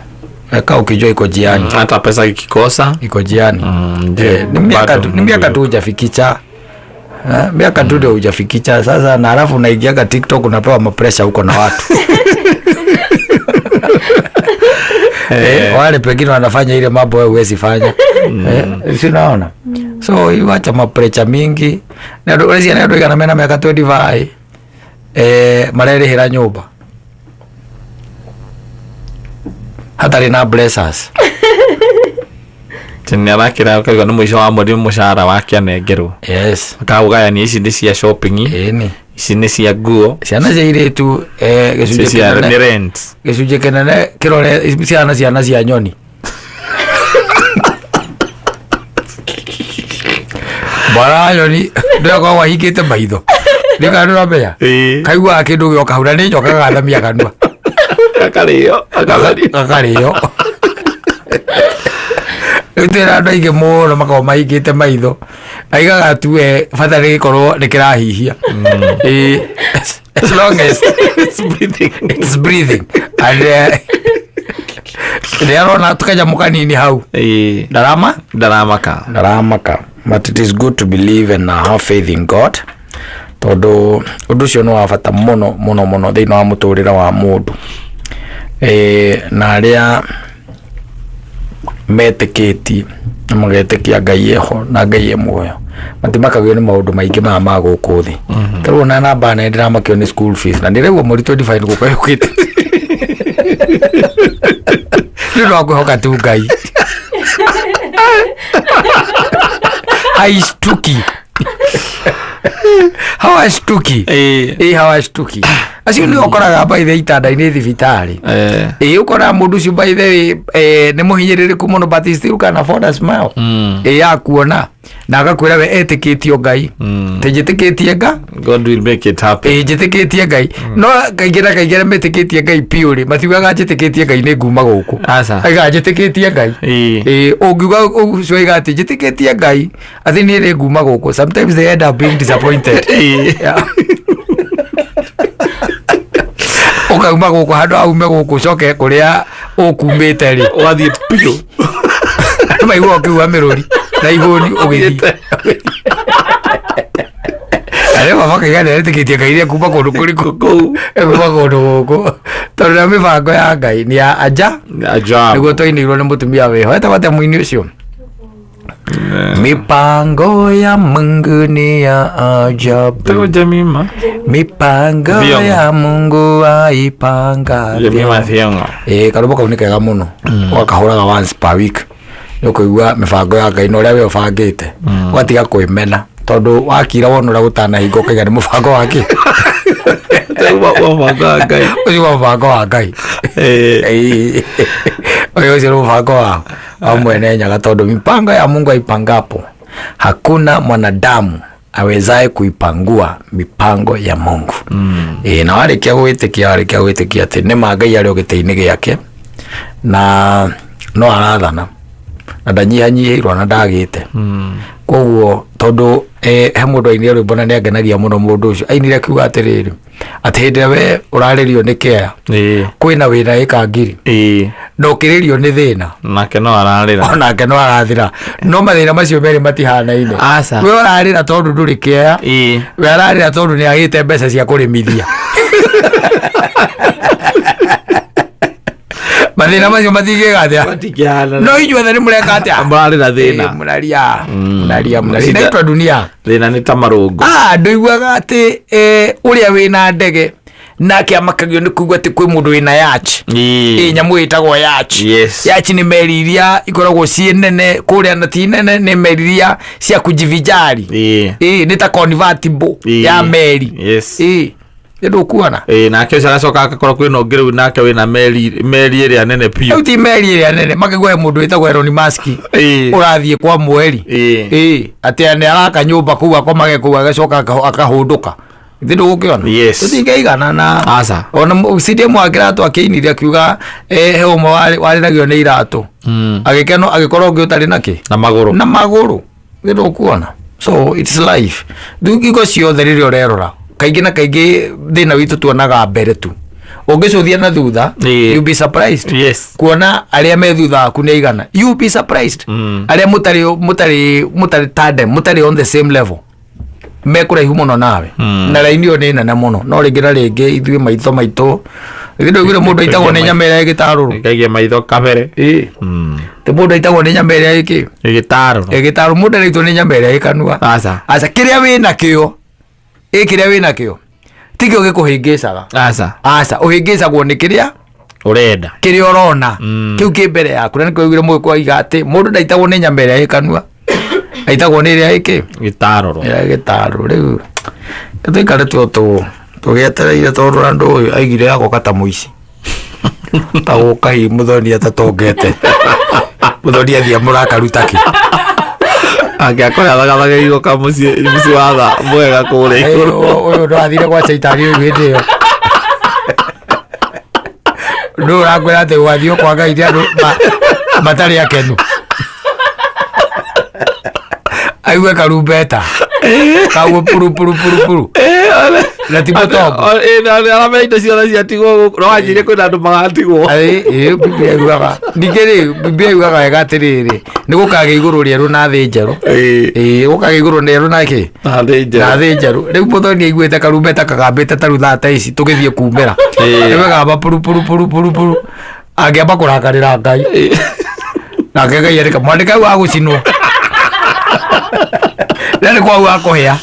weka ukijua iko jiani. Hata pesa ikikosa Iko jiani. Ndio. Ni miaka Bado tu, ni miaka Mungu tu hujafikicha. Miaka tu ndio hujafikicha sasa, na alafu unaingiaga TikTok unapewa mapresha huko na watu wale pengine wanafanya ile mambo wewe huwezi fanya. Si unaona? So iwacha mapresha mingi na andũ ũreciria nĩ andũ aigana mena mĩaka 25 marerĩhĩra nyũmba hatarĩ na blessers. Nĩ arakĩra ũkaigua nĩ mũico wa mweri mũcara wake anengerwo. Akaũgayania ici nĩ cia shopping, Ĩni. ici nĩ cia nguo, Ciana cia irĩtu ici gĩcunjĩ cia nĩ kĩnene rent. Gĩcunjĩ kĩnene kĩrore ciana cia nyoni mbara nyoni ndĩrakoragwo ahingĩte maitho nĩkaa nĩũramenya. Kaiguaga kĩndũ gĩoka hau na nĩ nyoka gagathamia kanua. Akarĩo akatharia. Gakarĩo. Rĩu twĩna andũ aingĩ mũno makoragwo mahingĩte maitho aigaga tu we bata nĩ gĩkorwo nĩ kĩrahihia. Ĩĩ, as long as It's breathing. It's breathing and nĩ arona tũkanyamũ kanini hau. Ndarama Ndaramaka. Ndaramaka. But it is good to believe and have faith in God, tondũ ũndũ ũcio nĩ wa bata mũno mũno mũno thĩinĩ wa mũtũrĩre wa mũndũ. Na arĩa metĩkĩtie na magetĩkia Ngai eho na Ngai e muoyo matimakagio nĩ maũndũ maingĩ maya ma gũkũ thĩ. Tarĩu ona namba nene ndĩramakio nĩ school fees na ndĩraigua mweri 25 gũka yũkĩte nĩ ũndũ wa kwĩhoka tu Ngai haishtuki, hawashtuki. Ĩ, hawashtuki acio nĩ ũkoraga by the itanda-inĩ thibitarĩ. Ĩ, ũkoraga mũndũ ũcio by the way nĩ mũhinyĩrĩrĩku mũno, but he still can afford a smile. Ĩ, ya kuona na agakwĩra we etĩkĩtio Ngai. Tĩ njĩtĩkĩtie nga God will make it happen. Ĩ, njĩtĩkĩtie Ngai, no kaingĩ na kaingĩ arĩa metĩkĩtie Ngai piũ rĩ matiugaga njĩtĩkĩtie Ngai nĩ nguma gũkũ. Aca. Aigaga njĩtĩkĩtie Ngai. Ĩ, ũngiuga ũcio aiga atĩ njĩtĩkĩtie Ngai atĩ niĩ nĩ nguma gũkũ, sometimes they end up being disappointed. Yeah. Ũkauma gũkũ, handũ aume gũkũ ũcoke kũrĩa ũkumĩte rĩ Ũgathiĩ piũ. Andũ maigua ũkiuga mĩrũri na ihũni ũgĩthiĩ arĩa baba kaiga nĩ aretĩkĩtie Ngai rĩa kuma kũndũ kũrĩkũ Kũu. Kuma kũndũ gũkũ, tondũ na mĩbango ya Ngai nĩ ya aja. Ajabu. Nĩguo twainĩirwo nĩ mũtumia wĩho etagwo atĩa mũini ũcio? Mipango ya Mungu ni ya ajabu. Tego Jemima. Mipango Thiong'o. ya Mungu aipanga. Jemima Thiong'o. Ĩ, karũmbo kau nĩ kega mũno, ũgakahũraga once per week nĩ ũkũigua mĩbango ya Ngai na ũrĩa we ũbangĩte, ũgatiga kwĩmena tondũ wakira wona ũrĩa gũtanahinga ũkaiga nĩ mũbango wake. Tego wa mũbango wa Ngai. Ũcio wa mũbango wa Ngai. Ĩĩ. Ũyũ ũcio nĩ mũbango wa mwene Nyaga, tondũ mipango ya Mungu aipangapo hakuna mwanadamu awezaye kuipangua mipango ya Mungu. Ĩĩ, na warĩkia gwĩtĩkia, warĩkia gwĩtĩkia atĩ nĩ ma Ngai arĩ o gĩtĩ-inĩ gĩake na no arathana na ndanyihanyihĩirwo na ndagĩte. Koguo tondũ he mũndũ ainire rwĩmbo na nĩ angenagia mũno, mũndũ ũcio ainire akiuga atĩrĩrĩ, atĩ hĩndĩ ĩrĩa we ũrarĩrio nĩ kea kwĩna wĩna ĩka ngiri na ũkĩrĩrio nĩ thĩna Nake no ararĩra. Onake no arathira, no mathĩna macio merĩ matihanaine. Aca. We ũrarĩra tondũ ndũrĩ kea, we ararĩra tondũ nĩ agĩte mbeca cia kũrĩmithia. Mathĩna macio matingĩka atĩa? Matingĩhanana. No inyuothe nĩ mũreka atĩa? Mũrarĩra thĩna. Ĩ, mũraria mũraria mũraria. Inaitwa dunia. Thĩna nĩ ta marũngo. Ah, ndũiguaga atĩ ũrĩa wĩna ndege nake amakagio nĩ kuigua atĩ kwĩ mũndũ wĩna yacht. Ĩ, nyamũ ĩtagwo yacht. Yacht nĩ meri iria ikoragwo ciĩ nene kũrĩa, na ti nene, nĩ meri iria cia kujivijari. Ĩ, nĩ ta convertible ya meri. Ĩ, nĩ ndũkuona. Ĩĩ, nake ũcio agacoka agakorwo kwĩna ũngĩ rĩu nake wĩna meri ĩrĩa nene piũ. Rĩu ti meri ĩrĩa nene, makĩgua he mũndũ wĩtagwo Elon Musk ũrathiĩ kwa mweri. Ĩ, atĩ nĩ araka nyũmba kũu akomage kũu, agacoka akahũndũka. Ithe ndũgũkĩona? Yes. Tũtingĩigana na Aca. Ona CDM wa kĩratũ akĩinire akiuga he ũmwe warĩragio nĩ iratũ. Agĩkeno agĩkorwo ũngĩ ũtarĩ nakĩ? Na magũrũ. Na magũrũ. Ithe ndũkuona? So it's life. Rĩu hingo ciothe rĩrĩa ũrerora kaingĩ na kaingĩ thĩna witũ tuonaga mbere tu. Ũngĩcũthia na thutha, you be surprised. Yes. Kuona arĩa me thutha waku nĩ aigana. You be surprised. Arĩa mũtarĩ mũtarĩ mũtarĩ tandem, mũtarĩ on the same level. Me kũraihu mũno nawe. Na raini ĩyo nĩ nene mũno. No rĩngĩ na rĩngĩ ithuĩ maitho maitũ. Ithuĩ ndũiguire mũndũ aitagwo nĩ nyama ĩrĩa ĩgĩtarũrũ. Ngaige maitho kabere. Ĩĩ. Ti mũndũ aitagwo nĩ nyama ĩrĩa ĩkĩ? Ĩgĩtarũrũ. Ĩgĩtarũ. Mũndũ araitwo nĩ nyama ĩrĩa ĩkanua. Aca. Aca, kĩrĩa wĩ nakĩo. Ĩ kĩrĩa wĩ nakĩo. Ti kĩo gĩkũhĩngĩcaga. Aca. Aca, ũhĩngĩcagwo nĩ kĩrĩa Ũrenda. Kĩrĩa ũrona. Kĩu kĩ mbere yaku. Na nĩkĩo ũiguire mũgĩkũyũ aiga atĩ mũndũ ndaitagwo nĩ nyama ĩrĩa ĩ kanua. Aitagwo nĩ ĩrĩa ĩkĩ? Gĩtarũrũ. Ĩrĩa gĩtarũrũ. Rĩu tũikare tu tũgĩetereire tondũ andũ ũyũ aigire agoka ta mũici. Ta gũka hihi mũthoni atatongete. Mũthoni athiĩ mũrakaruta kĩ? Angĩakora thagathagĩirwo ka mũciĩ mũciĩ wa tha mwega kũrĩa igũrũ. Ũyũ ndwathire gwa caitani rĩu hĩndĩ ĩyo. Ndũ ũrakwĩra atĩ gwathiĩ kwa Ngai nĩ andũ matarĩ akenu. Aigue karumbeta. Kaguo puru puru puru puru. Na ti mũtongo. Arame indo ciothe ciatigwo gũkũ no wanjĩrie kwĩna andũ magatigwo. Ĩ, Biblia yugaga. Ningĩ rĩ, Biblia yugaga wega atĩrĩrĩ, nĩ gũkagĩa igũrũ rĩerũ na thĩ njerũ. Ĩ, gũkagĩa igũrũ rĩerũ na kĩ? Na thĩ njerũ. Na thĩ njerũ. Rĩu mũthoni aiguĩte karumbeta kagambĩte ta rĩu thaa ta ici tũgĩthiĩ kumĩra. Rĩu gagamba puru puru puru puru puru. Angĩamba kũrakarĩra Ngai. Nake Ngai arĩka mwandĩka hau agũcinwo. Na nĩ kwau akũhĩa.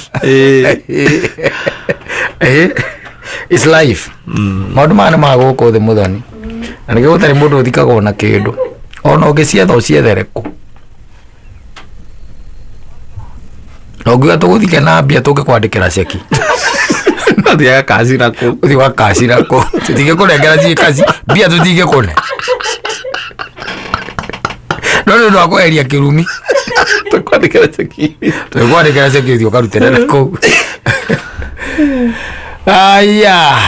It's life. Maũndũ maya nĩ ma gũkũ thĩ mũthoni. Na nĩkĩo gũtarĩ mũndũ ũthikagwo na kĩndũ. Ona ũngĩcietha ũciethere kũ? Na ũngiuga tũgũthike na mbia tũngĩkwandĩkĩra ceki. Athiaga kacira kũ? Ũthiĩ ũgakacira kũ? Tũtingĩkũnengera ciĩ kaci, mbia tũtingĩkũne. No nĩ ũndũ wa kweheria kĩrumi. Tũkwandĩkĩra ceki. Tũngĩkwandĩkĩra ceki ũthiĩ ũkarutĩre na kũu. Aya.